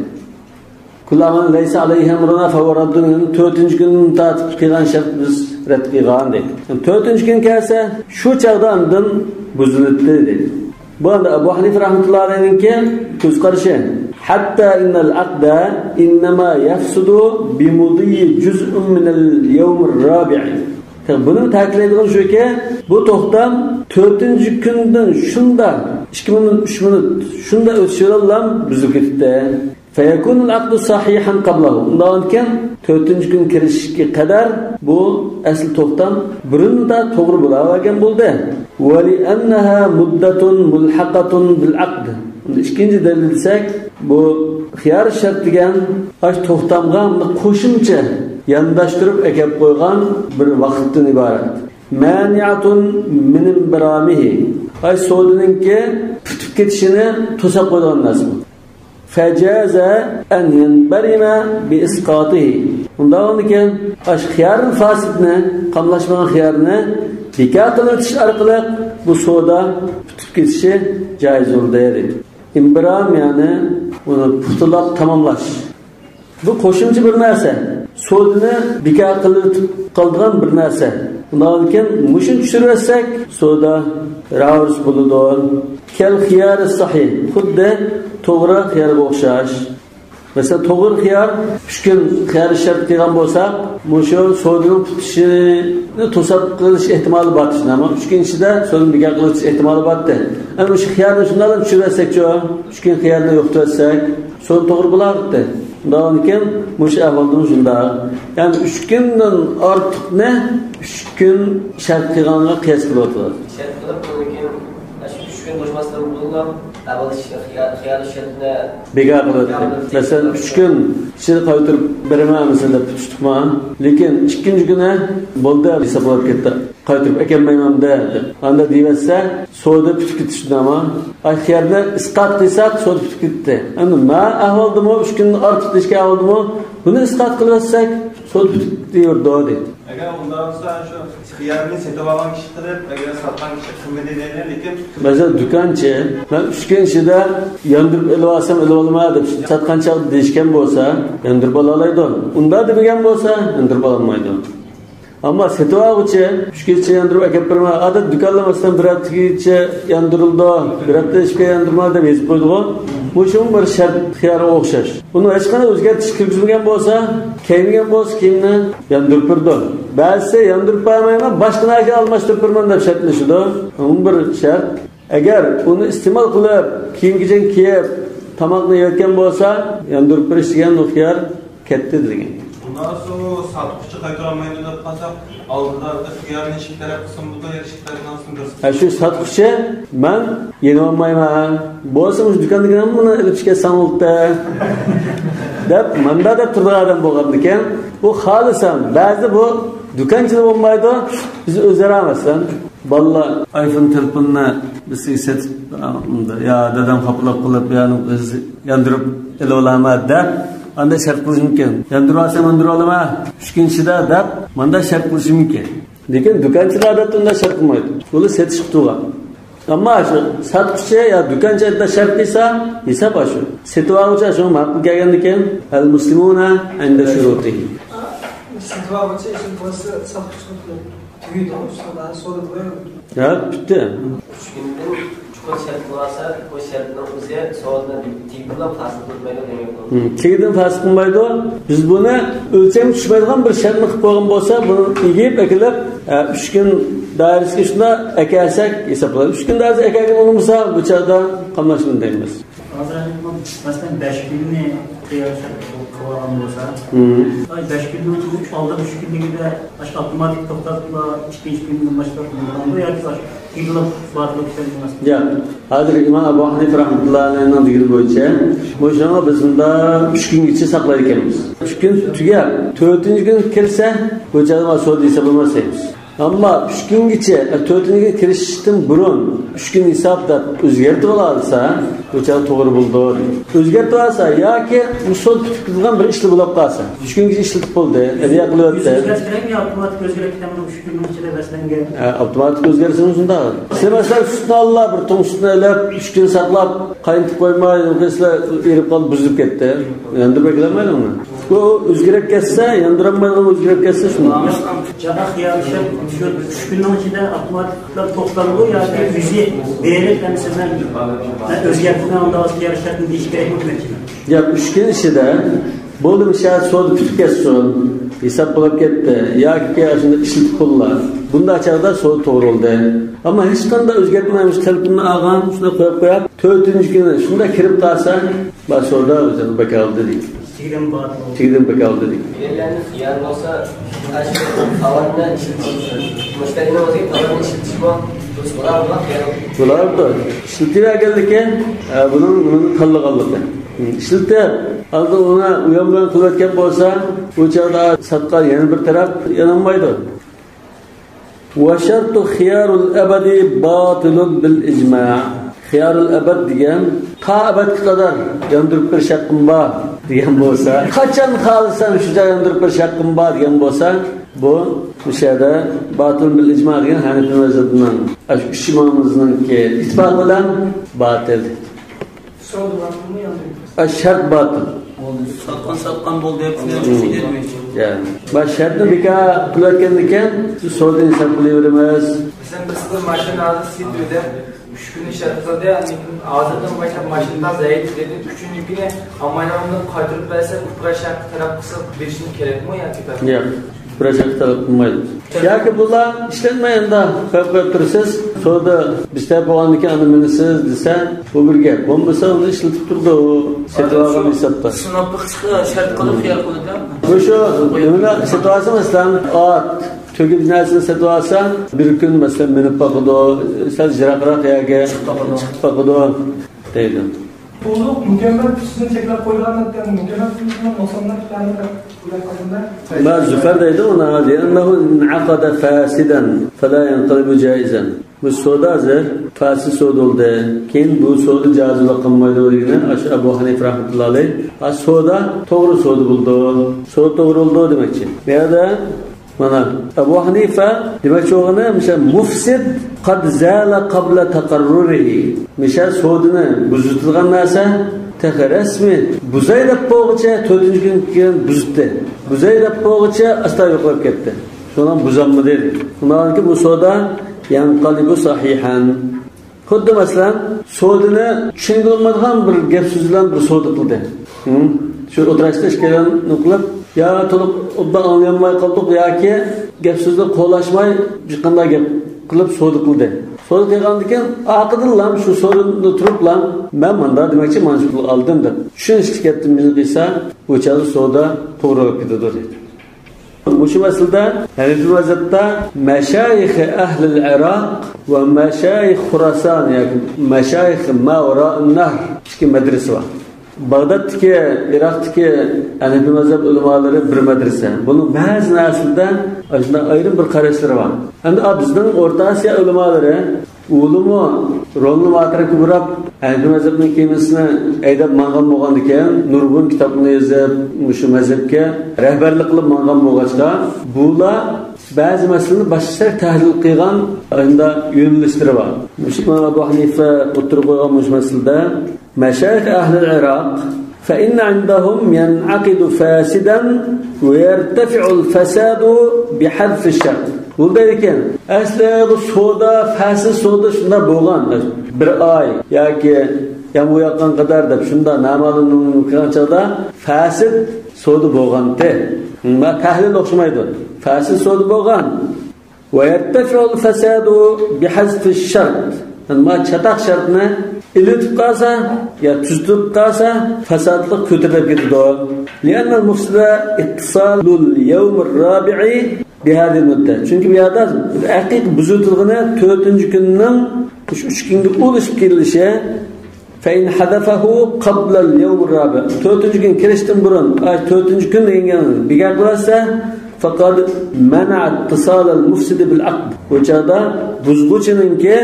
كل عمل ليس عليه أمرنا فهو رد، يەنى تۆتىنچى كۈندىن تارتىپ قىلغان شەرت بىز رەت قىلغان دەيدۇ. يەنى تۆتىنچى كۈن كەلسە، شۇ چاغدا ئاندىن بۇزۇلۇپتۇ دەيدۇ. بۇ ئەمدى ئەبۇ ھەنىفە رەھمەتۇللاھى ئەلەيھنىڭكى كۆز قارىشى. حتى إن العقد إنما يفسد بمضي جزء من اليوم الرابع. بۇنى تەكىتلەيدىغىنى شۇكى، بۇ توختام تۆتىنچى كۈندىن شۇنداق ئىككى مىنۇت، ئۈچ مىنۇت شۇنداق ئۆتۈشى بىلەنلا بۇزۇلۇپ كېتىپتۇ. فيكون العقد صحيحا قبله. ئۇنداق ئىكەن، تۆتىنچى كۈن كىرىشكە قەدەر بۇ ئەسلى توختام بۇرۇندا توغرا بولاۋەرگەن بولدى. ولأنها مدة ملحقة بالعقد. ئىككىنچى دەلىل دېسەك، بۇ خىيار شەرت دېگەن ئاشۇ توختامغا قوشۇمچە يانداشتۇرۇپ ئەكەپ قويغان بىر ۋاقىتتىن ئىبارەت. مانعة من انبرامه. ئاي سودىنىڭكى پۈتۈپ كېتىشىنى توساپ قويىدىغان نەرسە بۇ. فجاز أن ينبرم بإسقاطه. ئۇنداق بولغاندىكىن، ئاشۇ خىيارنى، فاسىدنى، قاملاشمىغان خىيارنى بىكار قىلىۋېتىش ئارقىلىق بۇ سودا پۈتۈپ كېتىشى جايىز بولدى، دەيدۇ. ئىنبىرام، يەنى ئۇنى پۇختىلاپ تاماملاش. بۇ قوشۇمچە بىر نەرسە. سودىنى بىكار قىلىۋېتىپ قالىدىغان بىر نەرسە. ئۇنداقكەن مۇشۇنى چۈشۈرۈۋەتسەك، سودا راۋۇرۇس بولىدۇ. كالخيار الصحيح، خۇددى توغرا خىيارغا ئوخشاش. مەسىلەن، توغرا خىيار، ئۈچ كۈن خىيار شەرت قىلغان بولساق، مۇشۇ سودىنىڭ پۈتۈشىنى توساپ قېلىش ئېھتىمالى بار. ئەمما ئۈچ كۈن ئىچىدە سودىنى بىكار قىلىش ئېھتىمالى بارتى. ئەمما شۇ خىيارنى شۇنداق چۈشۈرۈۋەتسەكچۇ؟ ئۈچ كۈن خىيارنى يوقىتىۋەتسەك، سودا توغرا بولارتى. ئۇنداقكەن مۇشۇ ئەھۋالدىمۇ شۇنداق. يەنى ئۈچ كۈندىن ئارتۇقنى ئۈچ كۈن شەرت قىلغانغا قىياس قىلىۋاتىدۇ. شەرت قىلىپ، ئۇنىڭ كېيىن شۇ ئۈچ كۈن بولماستىن بۇرۇنلا ئەۋۋەل خىيار، خىيار شەرتنى بىكار قىلىۋەتتى. مەسىلەن، ئۈچ كۈن ئىچىدە قايتۇرۇپ بېرىمەن مەسىلەن دەپ تۇتۇپتۇما. لېكىن ئىككىنچى كۈنى بولدى، ھېسابلاپ كەتتى. قايتۇرۇپ ئەكەلمەيمەن دە، ئاندا دېيىۋەتسە، سودا پۈتۈپ كېتىش شۇنداقمۇ؟ ئاي، خىيارنى ئىسقات قىلساق، سودا پۈتۈپ كېتىتتى. ئەمدى ما ئەھۋالدىمۇ، ئۈچ كۈندىن ئارتۇق دېيىشكەن ئەھۋالدىمۇ، بۇنى ئىسقات قىلىۋەتسەك، سودا پۈتۈپ كېتىۋېرىدۇ، دەيدۇ. ئەگەر ئۇنداق بولسا، شۇ خىيارنى سېتىۋالغان كىشى قىلىپ، ئەگەر ساتقان كىشى قىلمىدى دەيدۇ، لېكىن مەسىلەن، دۇكانچى، مەن ئۈچ كۈن ئىچىدە ياندۇرۇپ ئېلىۋالسام، ئېلىۋالىمەن دەپ، ساتقان چاغدا دېيىشكەن بولسا، ياندۇرۇپ ئالالايدۇ. ئۇنداق دېمىگەن بولسا، ياندۇرۇپ ئالالمايدۇ. ئەمما سېتىۋالغۇچى ئۈچ كۈنچە ياندۇرۇپ ئەكەپ بېرىمەن. ئادەتتە دۇكانلار مەسىلەن بىر ھەپتىگىچە ياندۇرۇلىدۇ، بىر ھەپتە ئىچىدە ياندۇرمايدۇ دەپ يېزىپ قويىدىغۇ. مۇشۇمۇ بىر شەرت خىيارغا ئوخشاش. ئۇنى ھېچقانداق ئۆزگەرتىش كىرگۈزمىگەن بولسا، كەينىگەن بولسا كىيىمنى ياندۇرۇپ بېرىدۇ. بەزىسى ياندۇرۇپ بەرمەيمەن، باشقا نەرسىگە ئالماشتۇرۇپ بېرىمەن دەپ شەرتلىشىدۇ. بۇمۇ بىر شەرت. ئەگەر ئۇنى ئىستېمال قىلىپ، كىيىم-كېچەك كىيىپ، تاماقنى يەۋەتكەن بولسا، ياندۇرۇپ بېرىش دېگەن ئۇ خىيار كەتتى دېگەن. ئۇنداق ساتقۇچى قايتۇرالمايدۇ دەپ قالساق، ئالدىدا خىيارنى ئىككى تەرەپ قىلسىمىزمۇ، يا ئىككى تەرەپنىڭ بىرسى. ھە، شۇ ساتقۇچى، مەن يېنىۋالمايمەن، بولسا مۇشۇ دۇكاندىكىنى مۇنى ئېلىپ چىقىپ كەتسەڭ بولدى دەپ، ماندا دەپ تۇرىدىغان ئادەم بولغاندىكىن، بۇ خالىسام، بەزىدە بۇ دۇكانچىدا بولمايدۇ، بىز ئۆزئارا مەسىلەن، بالىلار ئايفون تېلېفوننى بىرسىگە سېتىپ، يا دادام خاپىلاپ قېلىپ، يا ياندۇرۇپ ئېلىۋالامەن دەپ، ئانداق شەرت قىلىشى مۇمكىن. ياندۇرۇۋالسام ياندۇرۇۋالىمەن، ئۈچ كۈن ئىچىدە دەپ، مانداق شەرت قىلىشى مۇمكىن. لېكىن دۇكانچىلار ئادەتتە ئۇنداق شەرت قىلمايدۇ. ئۇلار سېتىشقا تۇرغان. ئەمما شۇ ساتقۇچى يا دۇكانچى ئادەتتە شەرت قىلسا، ھېساب ئاشۇ. سېتىۋالغۇچى شۇڭا ماقۇل كەلگەندىكىن، المسلمون عند شروطهم. سېتىۋالغۇچى ئىشىن بولسا ساتقۇچىنى تۈگىدىغۇ، سودا، سودا بولۇۋېرىدۇ. ھە، پۈتتى. ئۈچ كۈندىن چوقۇم شەرت قىلىۋالسا، بۇ شەرتنىڭ ئۆزى سودىنى تېگىدىنلا پاسىق قىلمايدۇ دېمەك بولىدۇ. ھىم، تېگىدىن پاسىق قىلمايدۇ. بىز بۇنى ئۆلچەمگە چۈشمەيدىغان بىر شەرتنى قىلىپ قويغان بولسا، بۇنى ئېگىپ ئەكېلىپ، ئە، ئۈچ كۈن دائىرىسىگە شۇنداق ئەكەلسەك ھېسابلىنىدۇ. ئۈچ كۈن دائىرىسىگە ئەكەلگەن بولمىسا، بۇ چاغدا قاملاشمىدى دەيمىز. ھازىر مەسىلەن، بەش كۈننى قىياس قىلىۋالغان بولسا، ھىم. ئاي، بەش كۈننىڭ ئالدىدا ئۈچ كۈنلۈكىدە ئاشۇ ئاپتوماتىك توختاتلا ئىككىنچى كۈندىن باشلاپ بولىدۇ ياكى ئاشۇ تېگىدىلا بارلىق كۈتەلمەس؟ ياق. ھازىر ئىمام ئەبۇ ھەنىفە رەھمەتۇللاھى ئەلەيھنىڭ دېگىنى بويىچە، مۇشۇنى بىز مۇندا ئۈچ كۈنگىچە ساقلايدىكەنمىز. ئۈچ كۈن تۈگەپ، تۆتىنچى كۈن كىرسە، بۇ چاغدا سودا ھېسابلىماس دەيمىز. ئەمما ئۈچ كۈنگىچە، تۆتىنچى كۈن كىرىشتىن بۇرۇن ئۈچ كۈن ھېساب دەپ ئۆزگەرتىۋالالىسا، بۇ چاغ توغرا بولىدۇ. ئۆزگەرتىۋالسا ياكى مۇشۇ سودا پۈتۈپ كېتىدىغان بىر ئىشلا بولۇپ قالسا، ئۈچ كۈنگىچە ئىشلىتىپ بولدى، ھەدىيە قىلىۋەتتى. ئۆزگەرتكەن يا ئاپتوماتىك ئۆزگىرىپ كېتەمدۇ ئۈچ كۈننىڭ ئىچىدە مەسىلەنگە؟ ھە، ئاپتوماتىك ئۆزگەرسىمۇ شۇنداق. سىلەر مەسىلەن سۈتنى ئاللا، بىر تۇڭ سۈتنى ئېلىپ، ئۈچ كۈن ساقلاپ، قاينىتىپ قويماي، سىلەر ئېرىپ قالىپ بۇزۇلۇپ كەتتى. ياندۇرۇپ ئەكىلەلمەيدۇ ئۇنى. بۇ ئۆزگىرىپ كەتسە، ياندۇرالمايدىغان ئۆزگىرىپ كەتسە شۇنداق. جاغا خىيار شەرت شۇ ئۈچ كۈننىڭ ئىچىدە ئاپتوماتىك توختامدۇ ياكى ئۆزى بېرىپ، ئەمىسە مەن، مەن ئۆزگەرتىمەن، ئاندىن كېيىن شەرتنى دېيىش كېرەكمۇ دېمەكچىمەن. ياق، ئۈچ كۈن ئىچىدە بولدى، مۇشۇ سودا پۈتۈپ كەتسۇن، ھېساب بولۇپ كەتتى ياكى ئاشۇنداق ئىشلىتىپ بوللا، بۇنداق چاغدا سودا توغرا بولدى. ئەمما ھېچقانداق ئۆزگەرتمەي مۇشۇ تېلېفوننى ئالغان، شۇنداق قويۇپ قويۇپ، تۆتىنچى كۈنى شۇنداق كىرىپ قالسا، ما سودا ئۆزىنى بىكار قىلدى دەيدۇ. تېگىدىن بار. تېگىدىن بىكار قىلدى دەيدۇ. يەرلەرنى خىيار بولسا، تاۋارنى ئىشلىتىش، مۇشتەرىنىڭ ئۆزىگە تاۋارنى ئىشلىتىشمۇ، بۇلار خىيار. بۇلار ئىشلىتىۋەرگەنلىكى، ئە، بۇنىڭ، بۇنىڭ تاللىغانلىقى. ئىشلىتىپ، ئالدى ئۇنى ئۇيان بۇيان قىلىۋەتكەن بولسا، ئۇ چاغدا ساتقان يەنە بىر تەرەپ يانالمايدۇ. وشرط خيار الأبد باطل بالإجماع. خيار الأبد دېگەن تا ئەبەدكە قەدەر ياندۇرۇپ بېرىش ھەققىم بار دېگەن بولسا، قاچان خالىسام شۇ چاغ ياندۇرۇپ بېرىش ھەققىم بار دېگەن بولسا، بۇ، بۇ يەردە باتىل بىل ئىجما دېگەن ھەنىفىي مەزھەبنىڭ، ئاشۇ ئۈچ ئىمامىمىزنىڭكى ئىتتىپاقى بىلەن باتىل. سودا باتىلمۇ ياندۇرۇپ؟ ئە، شەرت باتىل. ساتقان ساتقان بولدى، پۇلى چۈشتى دېمەيچۇ. يا. بۇ شەرتنى بىكار قىلىۋەتكەندىكىن، سىز سودىنى ھېساب قىلىۋېرىمىز. مەسىلەن، بىز بىر ماشىنا ھازىر سېتىۋىدى، ئۈچ كۈننى شەرت قىلدى، ئاندىن كېيىن ھازىردىن باشلاپ ماشىنا زەئىپ دېدى، ئۈچىنچى كۈنى ئالمايدىغاندا قايتۇرۇپ بەرسە، ئۇ پۇرا شەرت تەلەپ قىلسا، بېرىشىمىز كېرەكمۇ ياكى بەرمەيمۇ؟ ياق، پۇرا شەرت تەلەپ قىلمايدۇ. ياكى بۇلار ئىشلەتمەي ئەمدى قويۇپ، قويۇپ تۇرىسىز. سودا بىز تەرەپ بولغاندىن كېيىن ئاندىن مىنىسىز دېسە، بۇ بىر گەپ. بولمىسا ئۇنى ئىشلىتىپ تۇرىدۇ، سېتىۋالغان ھېسابتا. سىناپ بېقىشقا شەرت قىلىپ خىيار قىلىدۇ. بۇ شۇ نېمىنى سېتىۋالسا، مەسىلەن، ئات، تۆگە نەرسىنى سېتىۋالسا، بىر كۈن، مەسىلەن، مىنىپ باقىدۇ، سەل يىراقراق يەرگە چىقىپ باقىدۇ دەيدۇ. تولۇق مۇكەممەل تۈسىنى چەكلەپ قويغان، مۇكەممەل تۈسىنى نۇقسانلاپ بەرمەي قويغان. ما زۇفەر دەيدۇ ئۇنى، لأنه انعقد فاسدا فلا ينقلب جائزا. بۇ سودا ھازىر پاسىد سودا بولدى. كېيىن بۇ سودا جائىز بولۇپ قالمايدۇ دېگىنى ئاشۇ ئەبۇ ھەنىفە رەھمەتۇللا ئەلەيھ. ھا، سودا توغرا سودا بولىدۇ. سودا توغرا بولىدۇ دېمەكچى. بۇ يەردە مانا، ئەبۇ ھەنىفە دېمەكچى بولغىنى، مىشە مۇفسىد قەد زالە قەبلە تەقەررۇرىھى. مىشە سودىنى بۇزۇۋېتىدىغان نەرسە تېخى رەسمىي بۇزاي دەپ بولغۇچە، تۆتىنچى كۈنى كېيىن بۇزۇتتى. بۇزاي دەپ بولغۇچە ئاستا يوقاپ كەتتى. شۇنىڭ بۇزامدۇ؟ شۇنىڭدىن كېيىن بۇ سودا يەنقەلىبۇ سەھىھەن. خۇددى مەسىلەن، سودىنى چۈشىنىدىغان بىر گەپ سۆز بىلەن بىر سودا قىلدى. ھە؟ شۇ ئولتۇرۇشتا ئىككىيلەن نېمە قىلىپ، يا تولۇق ئوبدان ئاڭلىيالماي قالدۇق ياكى گەپ سۆزنى قولاشماي بىر قانداق گەپ قىلىپ سودا قىلدى. سودا قىلغاندىن كېيىن ئارقىدىنلا شۇ سودىدا تۇرۇپلا، مەن مۇنداق دېمەكچى، مانا شۇ پۇل ئالدىم دەپ چۈشىنىشكە كەتتىم دېسە، ئۇ چاغدا سودا توغرا بولۇپ كېتىدۇ دەيدۇ. مۇشۇ مەسىلىدە ھەنىفىي مەزھەپتە مەشايىخ ئەھلىل ئىراق ۋە مەشايىخ خۇراسان ياكى مەشايىخ ما ۋەرائىن نەھر ئىككى مەدرىسە بار. باغدادتىكى، ئىراقتىكى ھەنىفىي مەزھەپ ئۆلىمالىرى بىر مەدرىسە. بۇنىڭ بەزى نەرسىلىرىدە شۇنداق ئايرىم بىر قاراشلىرى بار. ئەمدى بىزنىڭ ئورتا ئاسىيا ئۆلىمالىرى ئۇلىمۇ رولنى ۋارقىراپ بۇراپ، ھەنىفىي مەزھەپنىڭ كېمىسىنى ھەيدەپ ماڭغان بولغاندىكىن، نۇرغۇن كىتابنى يېزىپ، مۇشۇ مەزھەپكە رەھبەرلىك قىلىپ ماڭغان بولغاچقا، بۇلار بەزى مەسىلىنى باشقىچە تەھلىل قىلغان شۇنداق يۆنىلىشلىرى بار. مۇشۇ ئىمام ئەبۇ ھەنىفە ئوتتۇرىغا قويغان مۇشۇ مەسىلىدە، مەشايىخ ئەھلىل ئىراق، فإن عندهم ينعقد فاسدا ويرتفع الفساد بحذف الشرط. بۇ دەيدىكەن، ئەسلى بۇ سودا، پاسىد سودا شۇنداق بولغان. بىر ئاي ياكى يامغۇر ياغقان قەدەر دەپ شۇنداق نامەلۇم قىلغان چاغدا پاسىد سودا بولغانتى. ما تەھلىل ئوخشىمايدۇ. پاسىد سودا بولغان. ويرتفع الفساد بحذف الشرط. يەنى ما چاتاق شەرتنى ئېلىۋېتىپ قالسا يا تۈزىتىپ قالسا، پاساتلىق كۆتۈرۈلۈپ كېتىدۇ. لأن المفسد اتصال اليوم الرابع بهذه المدة. چۈنكى بۇ يەردە ھەقىقىي بۇزۇۋېتىلغىنى تۆتىنچى كۈننىڭ شۇ ئۈچ كۈنگە ئۇلىشىپ كېلىشى. فإن حذفه قبل اليوم الرابع. تۆتىنچى كۈن كىرىشتىن بۇرۇن، ئاي، تۆتىنچى كۈن دېگەن گەپنى بىكار قىلىۋەتسە، فقد منع اتصال المفسد بالعقد. بۇ چاغدا بۇزغۇچىنىڭكى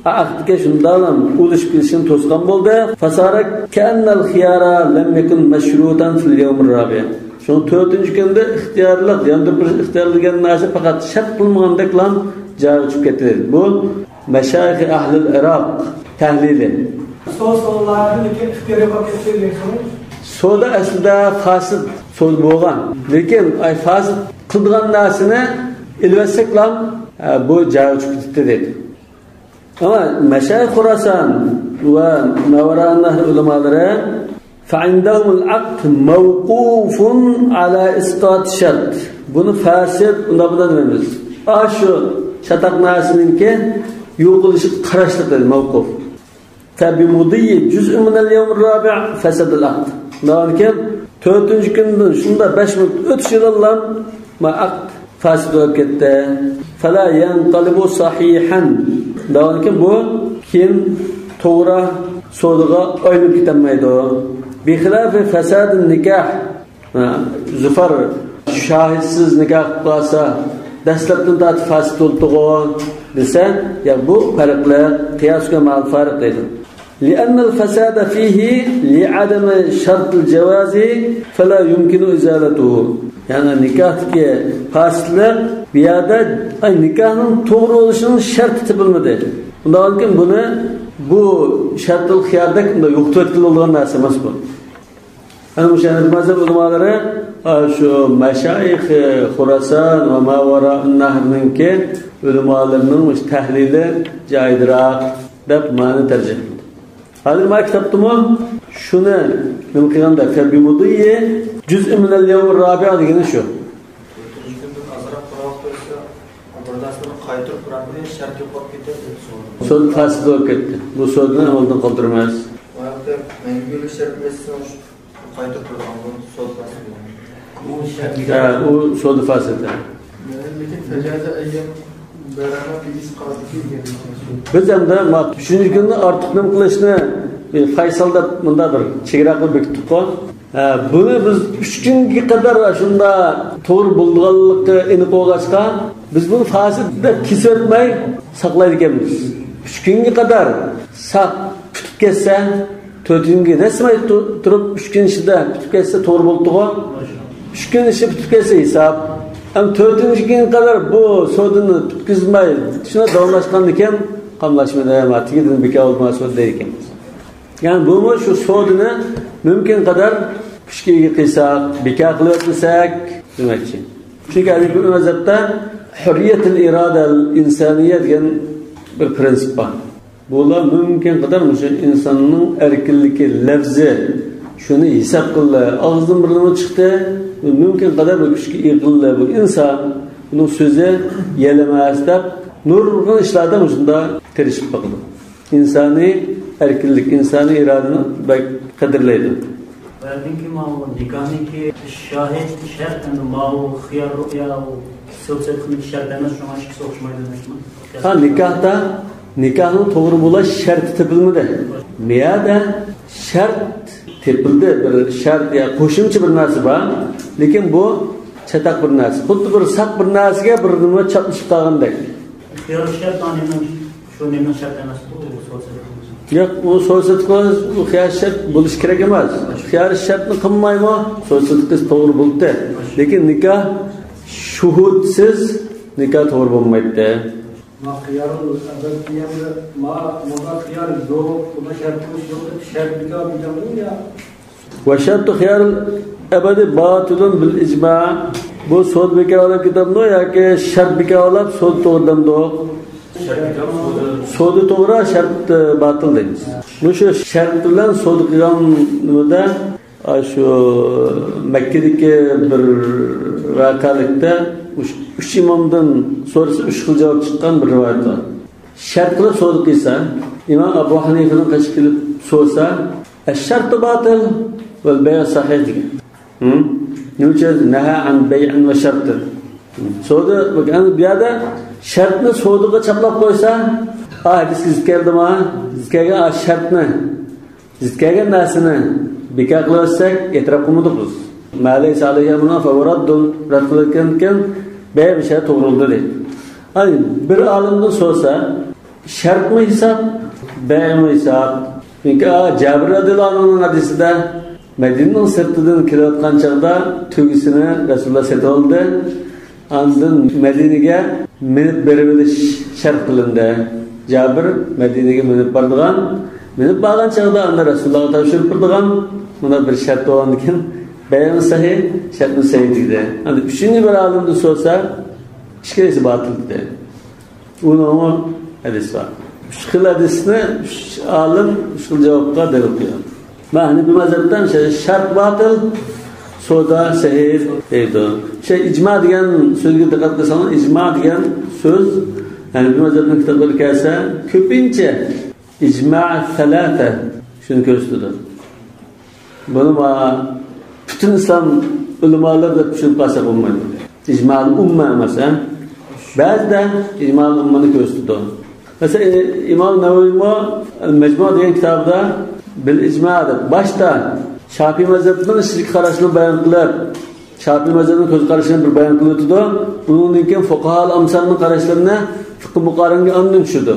ئاقتىكى شۇنداقلا ئۇلىشىپ كېلىشىنى توسقان بولدى. فصار كأن الخيار لم يكن مشروطا في اليوم الرابع. شۇڭا تۆتىنچى كۈندە ئىختىيارلىق، ياندۇرۇپ بېرىش ئىختىيارلىق دېگەن نەرسە پەقەت شەرت قىلمىغاندەكلا جارى چۈشۈپ كەتتى. بۇ مەشايىخ ئەھلىل ئىراق تەھلىلى. سودا سودا ئەسلىدە پاسىد سودا بولغان. لېكىن، ئاي، پاسىد قىلىدىغان نەرسىنى ئېلىۋەتسەكلا، ئە، بۇ جايغا چۈشۈپ كېتىپتۇ دەيدۇ. ئەمما مەشايىخ خۇراسان ۋە ماۋارانەھر ئۆلىمالىرى فەئىندەھۇمۇل ئەقد مەۋقۇفۇن ئەلا ئىسقات شەرت. بۇنى فاسىد، ئۇنداق بىلەن دېمەيمىز. ئاشۇ چاتاق نەرسىنىڭكى يوقىلىشىغا قاراشلىق دېدى، مەۋقۇف. فەبىمۇدىيي جۈزئىن مىنەل يەۋمىر رابىئ فەسەدەل ئەقد. ئۇنداق ئىكەن، تۆتىنچى كۈندىن شۇنداق بەش مىنۇت ئۆتۈش بىلەنلا ما ئەقد فاسىد بولۇپ كەتتى. فەلا يەنقەلىبۇ سەھىھەن. ئۇنداق ئىكەن، بۇ كېيىن توغرا سودىغا ئايلىنىپ كېتەلمەيدۇ. بىخىلافى فەسادىن نىكاھ. ھە، زۇفار شاھىتسىز نىكاھ قىلىپ قالسا، دەسلەپتىن تارتىپ فاسىد بولۇپتىغۇ دېسە، يا، بۇ پەرقلىق، قىياسۇكە مەئەل فارىق دەيدۇ. لأن الفساد فيه لعدم شرط الجواز فلا يمكن إزالته. يەنى نىكاھتىكى پاسىدلىق بۇ يەردە، ئاي، نىكاھنىڭ توغرا بولۇشىنىڭ شەرتى تېپىلمىدى. ئۇنداق بولغاندىكىن بۇنى بۇ شەرتۇل خىياردەك ئۇنداق يوقىتىۋەتكىلى بولىدىغان نەرسە ئەمەس بۇ. ئەنە مۇشۇ ھەنەفىي مەزھەپ ئۆلىمالىرى، ئا، شۇ مەشايىخ خۇراسان ۋە ماۋارا نەھرنىڭكى ئۆلىمالىرىنىڭ مۇشۇ تەھلىلى جايىدىراق دەپ مانا تەرجىمە قىلدى. ھازىر ما كىتابتىمۇ شۇنى نېمە قىلغاندا، فەبىمۇدىيي جۈزئىن مىنەل يەۋمىر رابىئ دېگىنى شۇ. تۆتىنچى كۈندىن ئازراق بىر ۋاقىت ئۆتسە، بىردەرسىنى قايتۇرۇپ بېرەمدۇ، شەرت يوقاپ كېتەر دەپ سورىدى. سودا پاسىد بولۇپ كەتتى. بۇ سودىنى ئامالدىن قالدۇرمايمىز. بۇ ھەقتە مەڭگۈلۈك شەرت بىلەن سىزنىڭ شۇ قايتۇرۇپ بېرىدىغان بۇ سودا پاسىدى. ھە، ئۇ سودا پاسىدى. لېكىن فەجازە ئەييەم بەرەمە بىئىسقاتىكى دېگەن. بىز ئەمدى ما ئۈچىنچى كۈندىن ئارتۇق نېمە قىلىشنى، ئى، فەيسەل دەپ مۇنداق بىر چېگرا قىلىپ بېكىتتۇققۇ. ھە، بۇنى بىز ئۈچ كۈنگە قەدەر شۇنداق توغرا بولىدىغانلىقى ئېنىق بولغاچقا، بىز بۇنى فاسىد دەپ كېسىۋەتمەي ساقلايدىكەنمىز. ئۈچ كۈنگە قەدەر ساق پۈتۈپ كەتسە، تۆتىنچى كۈنگە دەسماي تۇ-، تۇرۇپ، ئۈچ كۈن ئىچىدە پۈتۈپ كەتسە توغرا بولۇپتىغۇ. ئۈچ كۈن ئىچىدە پۈتۈپ كەتسە ھېساب. ئەمما تۆتىنچى كۈنگە قەدەر بۇ سودىنى پۈتكۈزمەي، شۇنداق داۋاملاشقاندىكىن، قاملاشمىدى، ھە، تېگىدىن بىكار بولدى، ما سودا دەيدىكەن. يەنى بۇمۇ شۇ سودىنى مۇمكىن قەدەر كۈچكە ئىگە قىلساق، بىكار قىلىۋەتمىسەك دېمەكچى. چۈنكى ھەنەفىي مەزھەپتە ھۈررىيەتۇل ئىرادەل ئىنسانىيە دېگەن بىر پرىنسىپ بار. بۇلار مۇمكىن قەدەر مۇشۇ ئىنساننىڭ ئەركىنلىكى، لەپزى، شۇنى ھېساب قىلدى، ئاغزىدىن بىر نېمە چىقتى، مۇمكىن قەدەر بىر كۈچكە ئىگە قىلدى. بۇ ئىنسان، بۇنىڭ سۆزى يەلىمەس دەپ نۇرغۇن ئىشلاردا مۇشۇنداق تىرىشىپ باقىدۇ. ئىنسانىي ئەركىنلىك، ئىنسانىي ئىرادىنى بەك قەدىرلەيدۇ. ئاندىن كېيىن ماۋۇ نىكاھنىڭكى شاھىت شەرت، ئەمدى ماۋۇ خىيار رۇئيا، ئۇ سۆز سۆزلۈك شەرت ئەمەس، شۇڭا ئىككىسى ئوخشىمايدۇ دېمەكچىما؟ ھا، نىكاھتا، نىكاھنىڭ توغرا بولاش شەرتى تېپىلمىدى. مۇ يەردە شەرت تېپىلدى، بىر شەرت يا قوشۇمچە بىر نەرسە بار، لېكىن بۇ چاتاق بىر نەرسە. خۇددى بىر ساق بىر نەرسىگە بىر نېمە چاپلىشىپ قالغاندەك. خىيار شەرت نېمە؟ شۇ نېمىنىڭ شەرتى ئەمەسمۇ، ئۇ سودا سېتىق؟ ياق، ئۇ سودا سېتىق، ئۇ خىيار شەرت بولۇشى كېرەك ئەمەس. خىيار شەرتنى قىلمايمۇ سودا سېتىق قىلسا توغرا بولدى. لېكىن نىكاھ شۇھۇدسىز نىكاھ توغرا بولمايتتى. ما خيار الأبد دېگەندە، ما، مانا خىيار يوق، بۇنى شەرت قىلىش يوق دەپ شەرت بىكار دېگەنمۇ يا؟ ۋە شەرتۇ خىيارىل ئەبەدى باتىلۇن بىل ئىجما. بۇ سودا بىكار بولۇپ كېتەمدۇ ياكى شەرت بىكار بولۇپ سودا توغرا دەمدۇ؟ سودا توغرا، شەرت، ئە، باتىل دەيمىز. مۇشۇ شەرت بىلەن سودا قىلغاندا، ئاشۇ مەككىدىكى بىر ۋەقەلىكتە ئۈچ، ئۈچ ئىمامدىن سورىسا، ئۈچ خىل جاۋاب چىققان بىر رىۋايەت بار. شەرت قىلىپ سودا قىلسا، ئىمام ئەبۇ ھەنىفىنىڭ قېشىغا كېلىپ سورىسا، ئەششەرتۇ باتىل ۋەل بەيئۇ سەھىھ دېگەن. ھە؟ نېمە ئۈچۈن؟ نەھا ئەن بەيئىن ۋە شەرتىن. سودا، بۇ يەردە شەرتنى سودىغا چاپلاپ قويسا، ئا، ھەدىسكە زىت كەلدىما؟ زىت كەلگەن، ئا، شەرتنى، زىت كەلگەن نەرسىنى بىكار قىلىۋەتسەك، ئېتىراپ قىلمىدۇق بىز. ما لەيسە ئەلەيھى ئەمرۇنا فەھۇۋە رەددۇن، رەت قىلىۋەتكەنكەن، بەيئ بىر شەرت توغرا بولدى دەيدۇ. ئاي، بىر ئالىمدىن سورىسا، شەرتمۇ ھېساب، بەيئمۇ ھېساب. چۈنكى، ئا، جابىر رەزىياللاھۇ ئەنھۇنىڭ ھەدىسىدە مەدىنىنىڭ سىرتىدىن كېلىۋاتقان چاغدا تۆگىسىنى رەسۇلۇللاھ سېتىۋالدى. ئاندىن مەدىنىگە مىنىپ بېرىۋېلىش شەرت قىلىندى. جابىر مەدىنىگە مىنىپ بارىدىغان، مىنىپ بارغان چاغدا ئاندىن رەسۇلۇللاھقا تاپشۇرۇپ بېرىدىغان، مۇنداق بىر شەرت بولغاندىكىن، بەيئمۇ سەھىھ، شەرتمۇ سەھىھ دېدى. ئاندىن ئۈچىنچى بىر ئالىمدىن سورىسا، ئىككىلىسى باتىل دېدى. ئۇنىڭمۇ ھەدىسى بار. ئۈچ خىل ھەدىسنى ئۈچ ئالىم ئۈچ خىل جاۋابقا دەلىل قىلغان. مەن ھەنىپىي مەزھەپتە شەرت باتىل، سودا سەھىھ دەيدۇ. شۇ ئىجما دېگەن سۆزگە دىققەت قىلساڭلار، ئىجما دېگەن سۆز ھەنىپىي مەزھەپنىڭ كىتابلىرىغا كەلسە، كۆپىنچە ئىجما سەلاسە شۇنى كۆرسىتىدۇ. بۇنى ما پۈتۈن ئىسلام ئۆلىمالىرى دەپ چۈشىنىپ قالساق بولمايدۇ. ئىجمائۇل ئۇممە ئەمەس، ھە؟ بەزىدە ئىجمائۇل ئۇممىنى كۆرسىتىدۇ. مەسىلەن، ئىمام نەۋەۋىمۇ مەجمۇ دېگەن كىتابىدا بىل ئىجما دەپ باشتا شاپىي مەزھەپنىڭ ئىچىدىكى قاراشنى بايان قىلىپ، شاپىي مەزھەپنىڭ كۆز قارىشىنى بىر بايان قىلىۋېتىدۇ. ئۇنىڭدىن كېيىن فۇقاھائۇل ئەمسالنىڭ قاراشلىرىنى فىقھى مۇقارەنگە ئاندىن چۈشىدۇ.